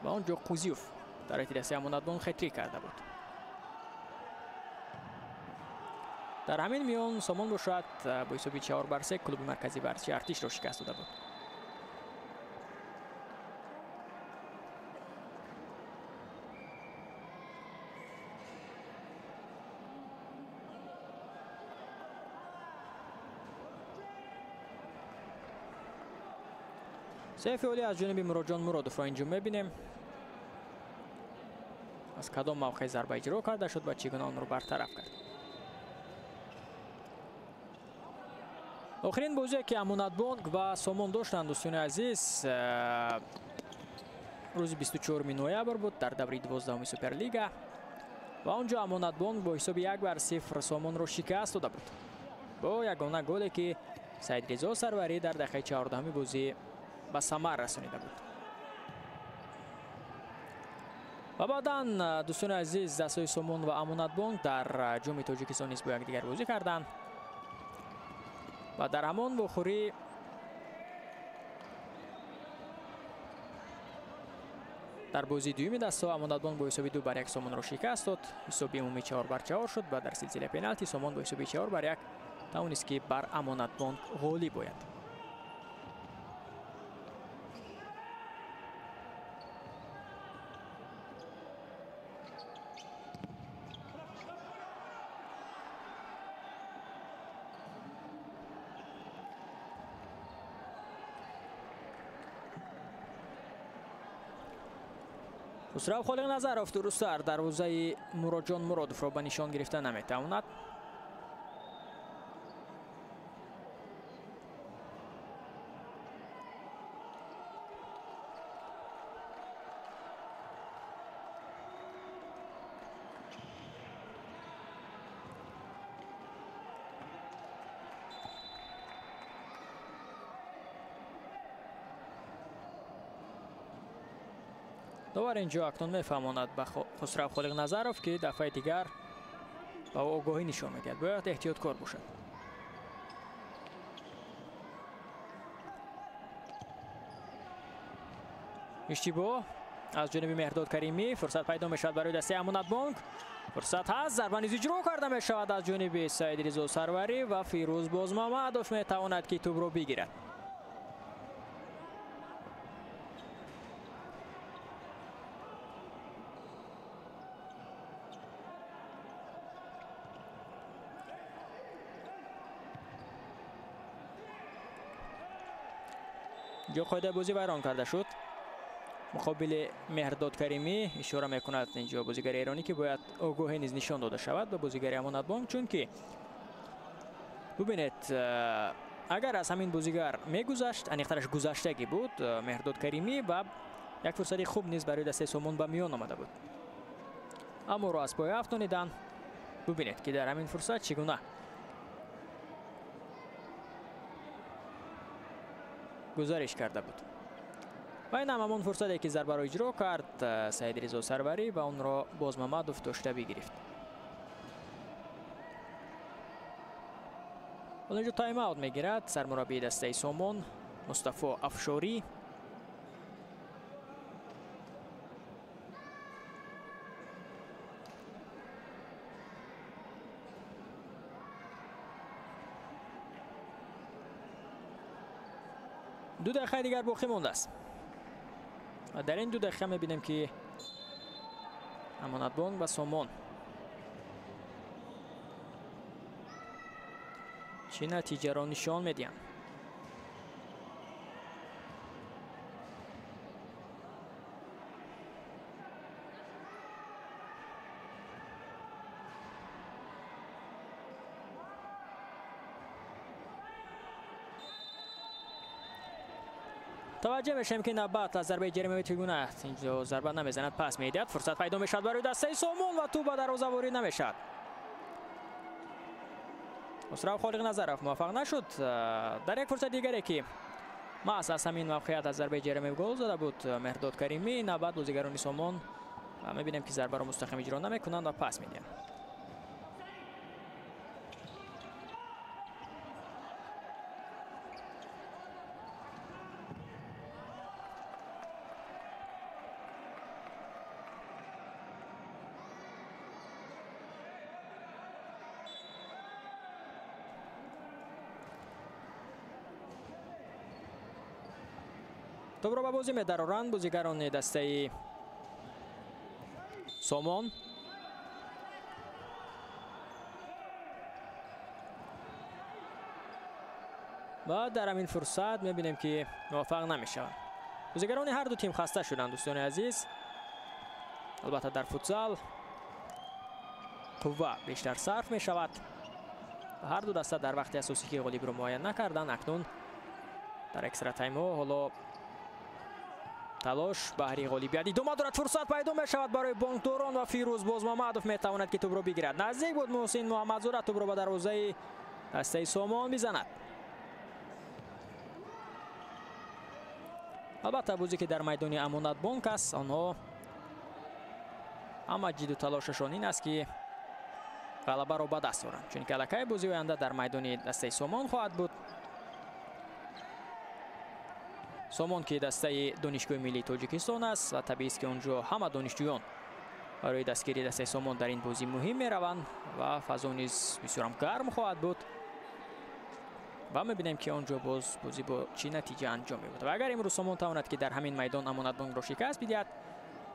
Speaker 1: ва он ҷо Қузиев дар ҳайати дастаи Амонатбонк хетрик карда буд. Дар ҳамин миён Сомон бошад бо ҳисоби 4-3 клуби марказии варзиши Артишро шикаст дода буд. Се феъли аз ҷониби Муроджон Муродовро инҷо мебинем. Аз кадом мавқеъ зарба иҷро карда шуд ва чӣ гуна онро бартараф кард. Охирин бозие ки Амонатбонк ва Сомон доштанд, дӯстони азиз, рӯзи 24 ноябр буд дар даври 12-уми Суперлига ва он ҷо Амонатбонк бо ҳисоби 1-0 Сомонро шикаст дода буд бо ягона голе ки Саидризо Сарварӣ дар дақиқаи 14-уми бозӣ ба самар расонида буд. Ва баъдан, дӯстони азиз, дастаҳои Сомон ва Амонатбонк дар ҷоми Тоҷикистон низ бо якдигар бозӣ карданд ва дар ҳамон вохӯрӣ дар бозии дуюми дастаҳо Амонатбонк бо ҳисоби 2-1 Сомонро шикаст дод. Ҳисоби умумӣ 4-4 шуд ва дар силсилаи пеналти Сомон бо ҳисоби 4-1 тавонист ки бар Амонатбонк ғолиб ояд. Хусрав Холиқназаров дурусттар дарвозаи Муроджон Муродовро ба нишон гирифта наметавонад. Довар инҷо акнун мефаҳмонад ба Хусрав Холиқназаров, ки дафъаи дигар ба ӯ огоҳӣ нишон медиҳад. Бояд эҳтиёткор бошад. Иштибоҳ аз ҷониби Меҳрдод Каримӣ. Фурсат пайдо мешавад барои дастаи Амонатбонк. Фурсат ҳаст, зарба низ иҷро карда мешавад аз ҷониби Саидризо Сарварӣ ва Фирӯз Бозмамадов метавонад ки тӯбро бигирад. Инҷо қоидаи бозӣ вайрон карда шуд. Муқобили Меҳрдод Каримӣ ишора мекунад инҷо бозигари эронӣ, ки бояд огоҳӣ низ нишон дода шавад ба бозигари Амонатбонк, чунки бубинед, агар аз ҳамин бозигар мегузашт, аниқтараш гузаштагӣ буд Меҳрдод Каримӣ ва як фурсати хуб низ барои дастаи Сомон ба миён омада буд. Аммо ро аз пой афтонидан. Бубинед, ки дар ҳамин фурсат чӣ гуна гузариш карда буд. Ва ин ҳам ҳамон фурсате, ки зарбаро иҷро кард Саид Ризо Сарварӣ ва онро Бозмамадов дошта бигирифт. Ҳоло инҷо тайм-аут мегирад сармураббии дастаи Сомон Мустафо Афшорӣ. Ду дақиқаи дигар боқӣ мондааст. Ва дар ин 2 дақиқа мебинем, ки Амонатбонк ва Сомон чӣ натиҷаро нишон медиҳанд. Таваҷҷӯҳ мешавем, ки навбат аз зарбаи ҷаримавӣ чӣ аст. Инҷо зарба намезанад, пас медиҳад. Фурсат пайдо мешавад барои дастаи Сомон ва тӯп ба дарвоза ворид намешавад. Хусрав Холиқназаров муваффақ нашуд. Дар як фурсати дигаре, ки маҳз аз ҳамин мавқеият аз зарбаи ҷаримавӣ гол зада буд Меҳрдод Каримӣ, навбат бозигарони Сомон мебинем, ки зарбаро мустақим иҷро намекунанд ва пас медиҳанд. Тӯпро ба бозӣ медароранд бозигарони дастаи Сомон. Ва дар ҳамин фурсат мебинем, ки муваффақ намешаванд. Бозигарони ҳар ду тим хаста шуданд, дӯстони азиз. Албатта, дар футзал қувва бештар сарф мешавад. Ҳар ду даста дар вақти асосӣ, ки ғолибро муайян накарданд, акнун дар экстра таймҳо ҳоло талош баҳри ғолибият идома дорад. Фурсат пайдо мешавад барои бонкдорон ва Фирӯз Бозмамадов метавонад, ки тӯпро бигирад. Наздик буд Муҳсин Муҳаммадзода тӯпро ба дарвозаи дастаи Сомон бизанад. Албатта, бозӣ, ки дар майдони Амонатбонк аст, онҳо ҳама ҷидду талошашон ин аст, ки ғалабаро ба даст оранд, чунки аллакай бозии оянда дар майдони дастаи Сомон хоҳад буд. Сомон, ки дастаи Донишгоҳи миллии Тоҷикистон аст ва табиист, ки он ҷо ҳама донишҷӯён барои дастгирии дастаи Сомон дар ин бозӣ муҳим мераванд ва фазо низ бисёрам гарм хоҳад буд. Ва мебинем, ки он ҷо боз бозӣ бо чӣ натиҷа анҷом меёбад. Ва агар имрӯз Сомон тавонад, ки дар ҳамин майдон Амонатбонкро шикаст бидиҳад,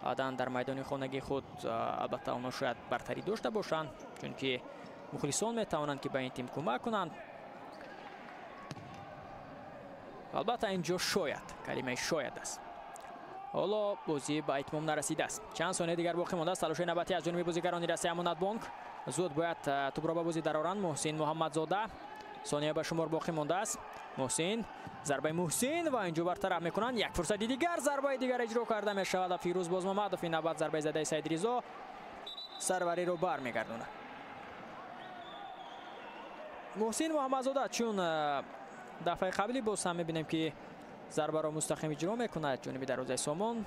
Speaker 1: баъдан дар майдони хонагии худ албатта онҳо шояд бартарӣ дошта бошанд, чунки мухлисон метавонанд, ки ба ин тим кӯмак кунанд. Албатта, инҷо шояд, калимаи шояд аст. Ҳоло бозӣ ба итмом нарасидааст. Чанд сония дигар боқӣ мондааст. Талошҳои навбатӣ аз ҷониби бозигарони дастаи Амонатбонк. Зуд бояд тӯпро ба бозӣ дароранд. Муҳсин Муҳаммадзода. Сония ба шумор боқӣ мондааст. Муҳсин, зарбаи Муҳсин ва инҷо бартараф мекунанд. Як фурсати дигар, зарбаи дигар иҷро карда мешавад ва Фирӯз Бозмамадов ин навбат зарбаи задаи Саид Ризо Сарвариро бармегардонад. Муҳсин Муҳаммадзода чун дафъаи қаблӣ боз ҳам мебинем, ки зарбаро мустақим иҷро мекунад ҷониби дарвозаи Сомон,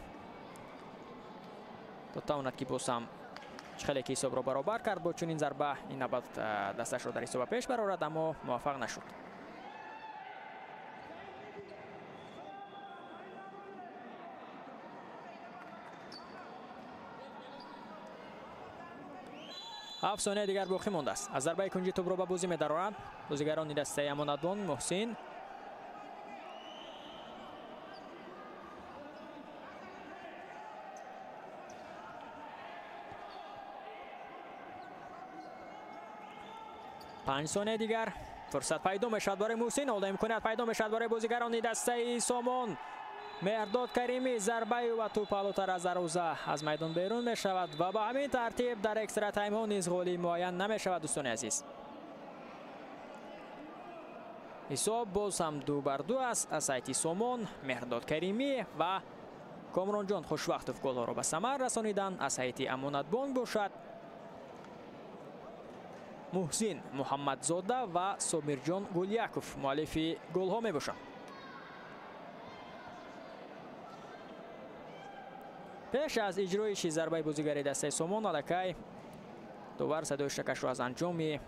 Speaker 1: то тавонад, ки боз ҳам хеле ки ҳисобро баробар кард бо чунин зарба, ин навбат дасташро дар ҳисоба пеш барорад, аммо муваффақ нашуд. 7 сония дигар боқӣ мондааст. Аз зарбаи кунҷи тӯпро ба бозӣ медароранд бозигарони дастаи Амонатбонк. Муҳсин 5 сония дигар. Фурсат пайдо мешавад барои Муҳсин. Ҳоло имконият пайдо мешавад барои бозигарони дастаи Сомон. Меҳрдод Каримӣ зарбаи ва тӯп алотар аз дарвоза аз майдон берун мешавад ва ба ҳамин тартиб дар экстра таймҳо низ ғолиб муайян намешавад дӯстони азиз. Ҳисоб боз ҳам 2-2 аст. Аз сайти Сомон Меҳрдод Каримӣ ва Комронҷон Хушвақтов голҳоро ба самар расониданд. Аз сайти Амонатбонк бошад Муҳсин Муҳаммадзода ва Собирҷон Гуляков муаллифи голҳо мебошанд. Пеш аз иҷроиши зарбаи бозигари дастаи Сомон аллакай довар садои шакашро аз анҷоми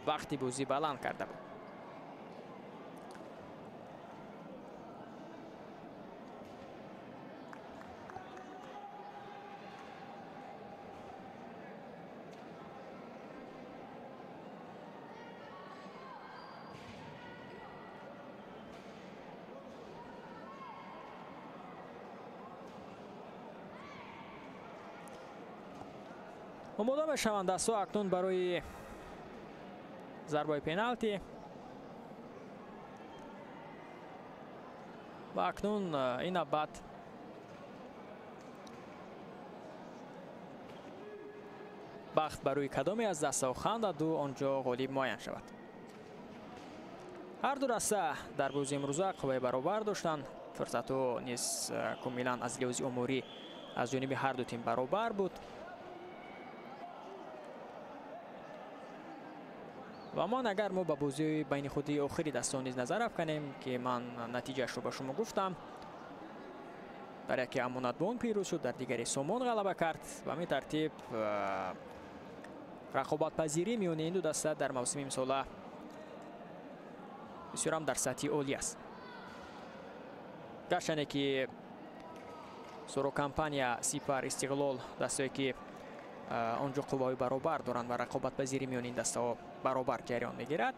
Speaker 1: вақти бозӣ баланд карда буд. Омода мешаванд дастҳо акнун барои зарбаи пеналти ва акнун ин навбат бахт барои кадоме аз дастҳо хандаду он ҷо ғолиб муайян шавад. Ҳар ду даста дар бозии имрӯза қувваи баробар доштанд. Фурсатҳо низ комилан аз лиҳози оморӣ аз ҷониби ҳар ду тим баробар буд. Ва ман агар мо ба бозии байни худи охири дастон низ назар афканем, ки ман натиҷаашро ба шумо гуфтам, дар яке Амонатбонк пирӯз шуд, дар дигаре Сомон ғалаба кард. Ба ҳамин тартиб рақобатпазирӣ миёни ин ду даста дар мавсими имсола бисёрам дар сатҳи олӣ аст. Гарчанде ки Соро Компания, Сипар, Истиқлол дастое ки он ҷо қувваҳои баробар доранд ва рақобатпазирӣ миёни ин дастаҳо баробар ҷараён мегирад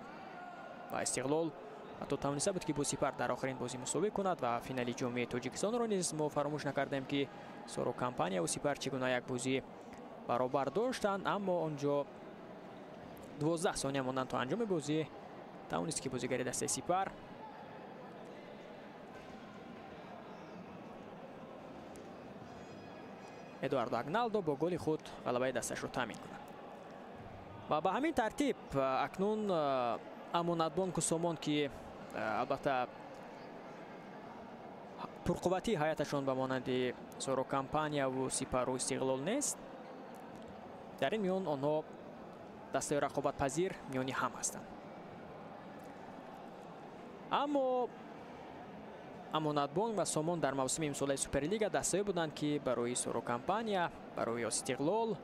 Speaker 1: ва Истиқлол ҳатто тавониста буд ки бо Сипар дар охирин бозӣ мусовӣ кунад ва финали ҷомеаи Тоҷикистонро низ мо фаромӯш накардем, ки Соро Компания ва Сипар чӣ гуна як бозӣ баробар доштанд, аммо он ҷо 12 сония монданд то анҷоми бозӣ тавонист ки бозигари дастаи Сипар Эдуардо Агналдо бо голи худ ғалабаи дасташро таъмин кунад. Ва ба ҳамин тартиб акнун Амонатбонку Сомон, ки албатта пурқувватии ҳаяташон ба монанди Соро Компанияву Сипару Истиқлол нест, дар ин миён онҳо дастаи рақобатпазир миёни ҳам ҳастанд. Аммо Амонатбонк ва Сомон дар мавсими имсолаи Суперлига дастае буданд, ки барои Соро Компания, барои Истиқлол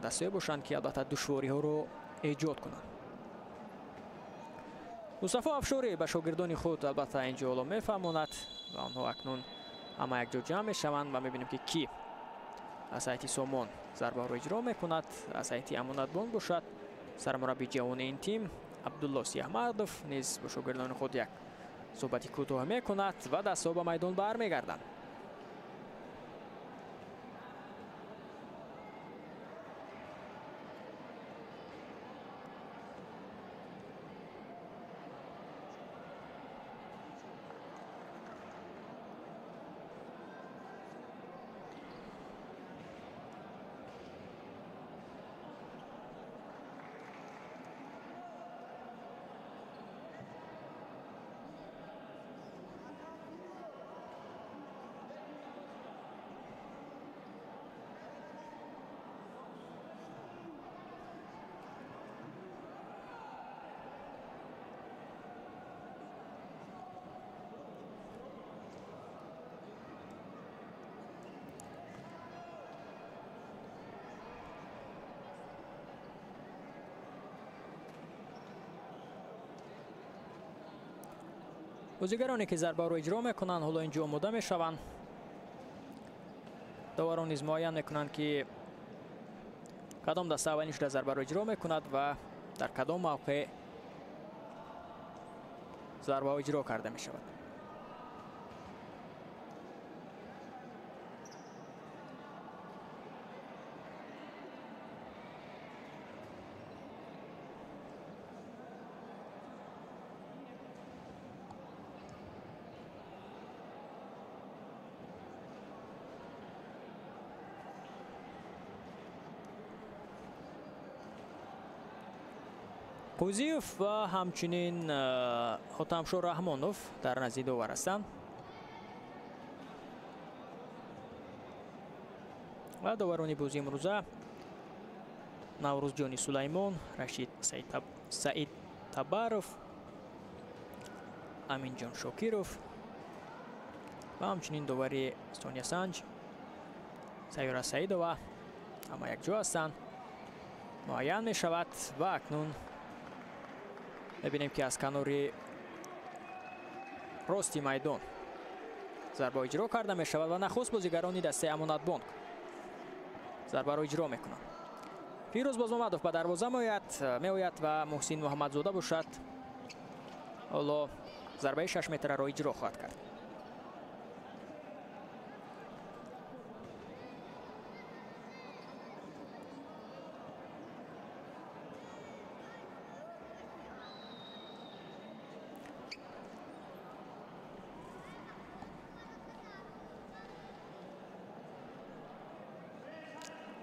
Speaker 1: дастае бошанд, ки албатта душвориҳоро эҷод кунанд. Мустафо Афшорӣ ба шогирдони худ албатта ин ҷо ҳоло мефаҳмонад ва онҳо акнун ҳама якҷо ҷамъ мешаванд ва мебинем, ки кӣ аз ҳайати Сомон зарбаҳоро иҷро мекунад. Аз ҳайати Амонатбонк бошад сармурабби ҷавони ин тим Абдулло Сияҳмадов низ бо шогирдони худ як суҳбати кӯтоҳ мекунад ва дастҳо ба майдон бармегарданд. Бозигароне ки зарбаро иҷро мекунанд ҳоло инҷо омода мешаванд. Доварон низ муайян мекунанд, ки кадом даста аввалин шуда зарбаро иҷро мекунад ва дар кадом мавқеъ зарбаҳо иҷро карда мешавад. Қӯзиев ва ҳамчунин Хотамшо Раҳмонов дар назди довар ҳастанд. Ва доварони бозии имрӯза Наврӯзҷони Сулаймон, Рашид Саид Табаров, Аминҷон Шокиров ва ҳамчунин довари Соня Санҷ Сайёра Саидова ҳама якҷо ҳастанд. Муайян мешавад ва акнун мебинем, ки аз канори рости майдон зарба иҷро карда мешавад ва нахуст бозигарони дастаи Амонатбонк зарбаро иҷро мекунанд. Фирӯз Бозмамадов ба дарвоза меояд ва Муҳсин Муҳаммадзода бошад ҳоло зарбаи 6 метраро иҷро хоҳад кард.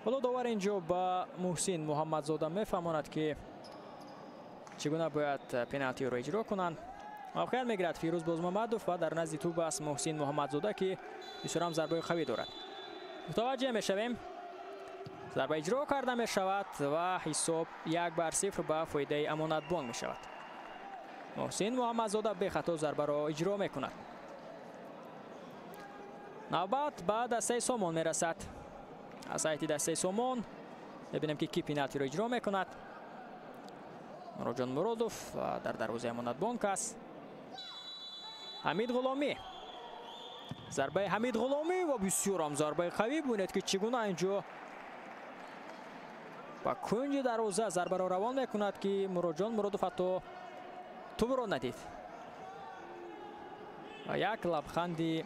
Speaker 1: Ҳоло довар инҷо ба Муҳсин Муҳаммадзода мефаҳмонад, ки чӣ гуна бояд пеналти-ро иҷро кунанд. Мавқеият мегирад Фирӯз Бозмамадов ва дар назди тӯб аст Муҳсин Муҳаммадзода, ки бисёр ҳам зарбаи қавӣ дорад. Мутаваҷҷеҳ мешавем, зарба иҷро карда мешавад ва ҳисоб 1-0 ба фоидаи Амонатбонк мешавад. Муҳсин Муҳаммадзода бехато зарбаро иҷро мекунад. Навбат ба дастаи Сомон мерасад. Аз ҳайати дастаи Сомон мебинем, ки ки пеналти-ро иҷро мекунад. Муроҷон Муродов дар дарвозаи Амонатбонк аст. Ҳамид Ғуломӣ. Зарбаи Ҳамид Ғуломӣ ва бисёр ҳам зарбаи қавӣ. Бубинед, ки чӣ гуна инҷо ба кунҷи дарвоза зарбаро равон мекунад, ки Муроҷон Муродов ҳатто тӯбро надид. Ва як лабханди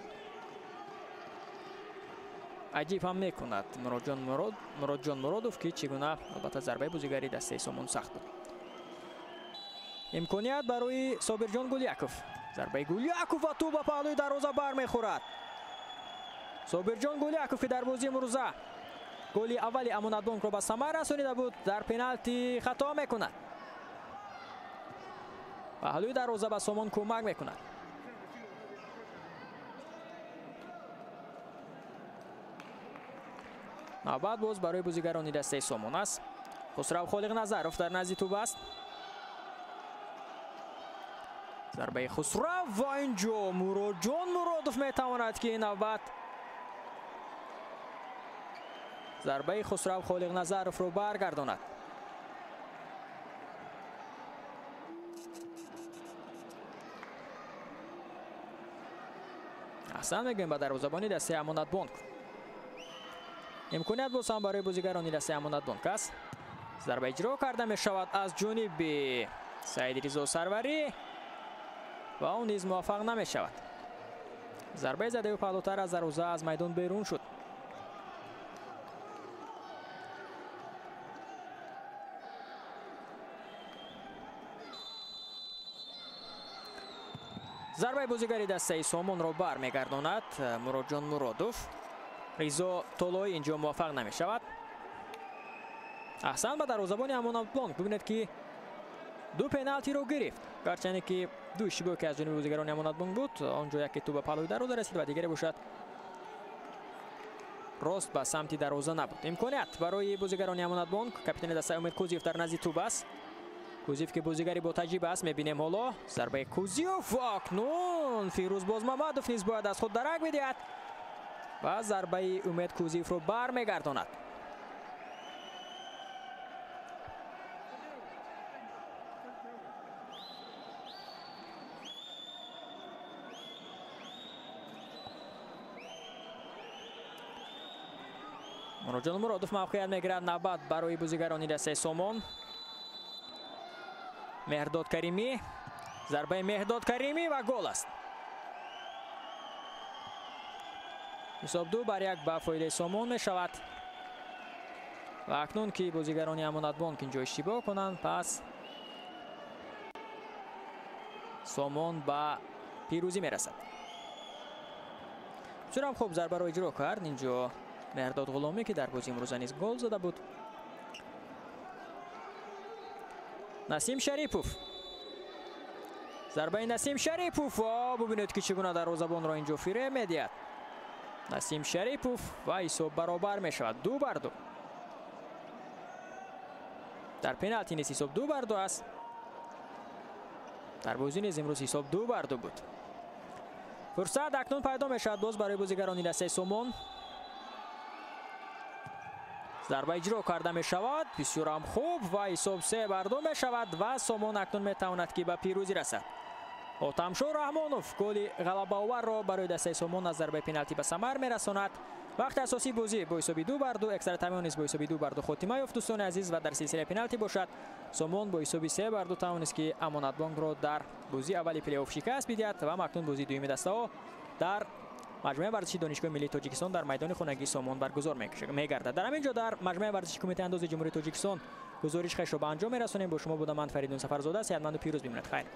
Speaker 1: аҷиб ҳам мекунад Муроҷон Муродов, ки чӣ гуна албатта зарбаи бозигари дастаи Сомон сахт буд. Имконият барои Собирҷон Гуляков. Зарбаи Гуляков ва тӯб ба паҳлӯи дарвоза бармехӯрад. Собирҷон Гуляков, ки дар бозии имрӯза голи аввали Амонатбонкро ба самар расонида буд, дар пеналти хато мекунад. Паҳлӯи дарвоза ба Сомон кӯмак мекунад. Навбат боз барои бозигарони дастаи Сомон аст. Хусрав Холиқназаров дар назди тӯб аст. Зарбаи Хусрав ва инҷо Муроҷон Муродов метавонад, ки навбат зарбаи Хусрав Холиқназаровро баргардонад. Аҳсан мегӯем ба дарвозабони дастаи Амонатбонк. Имконият боз ҳам барои бозигарони дастаи Амонатбонк аст. Зарба иҷро карда мешавад аз ҷониби Саид Ризо Сарварӣ ва ӯ низ муваффақ намешавад. Зарбаи задаи паҳлӯтар аз дарвоза аз майдон берун шуд. Зарбаи бозигари дастаи Сомонро бармегардонад Муроҷон Муродов. Ризо Толоӣ инҷо муваффақ намешавад. Аҳсан ба дарвозабони Амонатбонк. Бубинед, ки ду пеналти-ро гирифт. Гарчанде ки ду иштибоҳе, ки аз ҷониби бозигарони Амонатбонк буд, он ҷо яке тӯб ба паҳлӯи дарвоза расид ва дигаре бошад рост ба самти дарвоза набуд. Имконият барои бозигарони Амонатбонк. Капитани дастаи Умед Кӯзиев дар назди тӯб аст. Кӯзиев, ки бозигари бо таҷриба аст, мебинем ҳоло зарбаи Кӯзиев ва акнун Фирӯз Бозмамадов низ бояд аз худ дарак бидиҳад ва зарбаи Умед Кӯзиевро бармегардонад. Муроҷон Муродов мавқеият мегирад. Навбат барои бозигарони дастаи Сомон. Меҳрдод Каримӣ. Зарбаи Меҳрдод Каримӣ ва гол аст. Ҳисоб 2-1 ба фоидаи Сомон мешавад. Ва акнун ки бозигарони Амонатбонк инҷо иштибоҳ кунанд, пас Сомон ба пирӯзӣ мерасад. Бисёр ҳам хуб зарбаро иҷро кард инҷо Меҳрдод Ғуломӣ, ки дар бозии имрӯза низ гол зада буд. Насим Шарипов. Зарбаи Насим Шарипов. Бубинед, ки чӣ гуна дарвозабонро инҷо фиреб медиҳад Насим Шарипов ва ҳисоб баробар мешавад, 2-2. Дар пеналти низ ҳисоб 2-2 аст. Дар бозӣ низ имрӯз ҳисоб 2-2 буд. Фурсат акнун пайдо мешавад боз барои бозигарони дастаи Сомон. Зарба иҷро карда мешавад, бисёрам хуб, ва ҳисоб 3-2 мешавад ва Сомон акнун метавонад, ки ба пирӯзӣ расад. Отамшо Раҳмонов голи ғалабаоварро барои дастаи Сомон аз зарбаи пеналти ба самар мерасонад. Вақти асосии бозӣ бо ҳисоби 2-2, экстра тайм низ бо ҳисоби 2-2 хотима ёфт, дӯстони азиз, ва дар силсилаи пеналти бошад, Сомон бо ҳисоби 3-2 тавонист, ки Амонатбонкро дар бозии аввали плей-офф шикаст бидиҳад ва акнун бозии дуюми дастаҳо дар маҷмӯаи варзиши Донишгоҳи миллии Тоҷикистон дар майдони хонагии Сомон баргузор мегардад. Дар ҳамин ҷо дар маҷмӯаи варзиши Кумитаи андози Ҷумҳурии Тоҷикистон гузориш хешро ба анҷом мерасонем. Бо шумо будам ман, Фаридун Сафарзода. Сеҳатманду пирӯз бимонед. Хайр.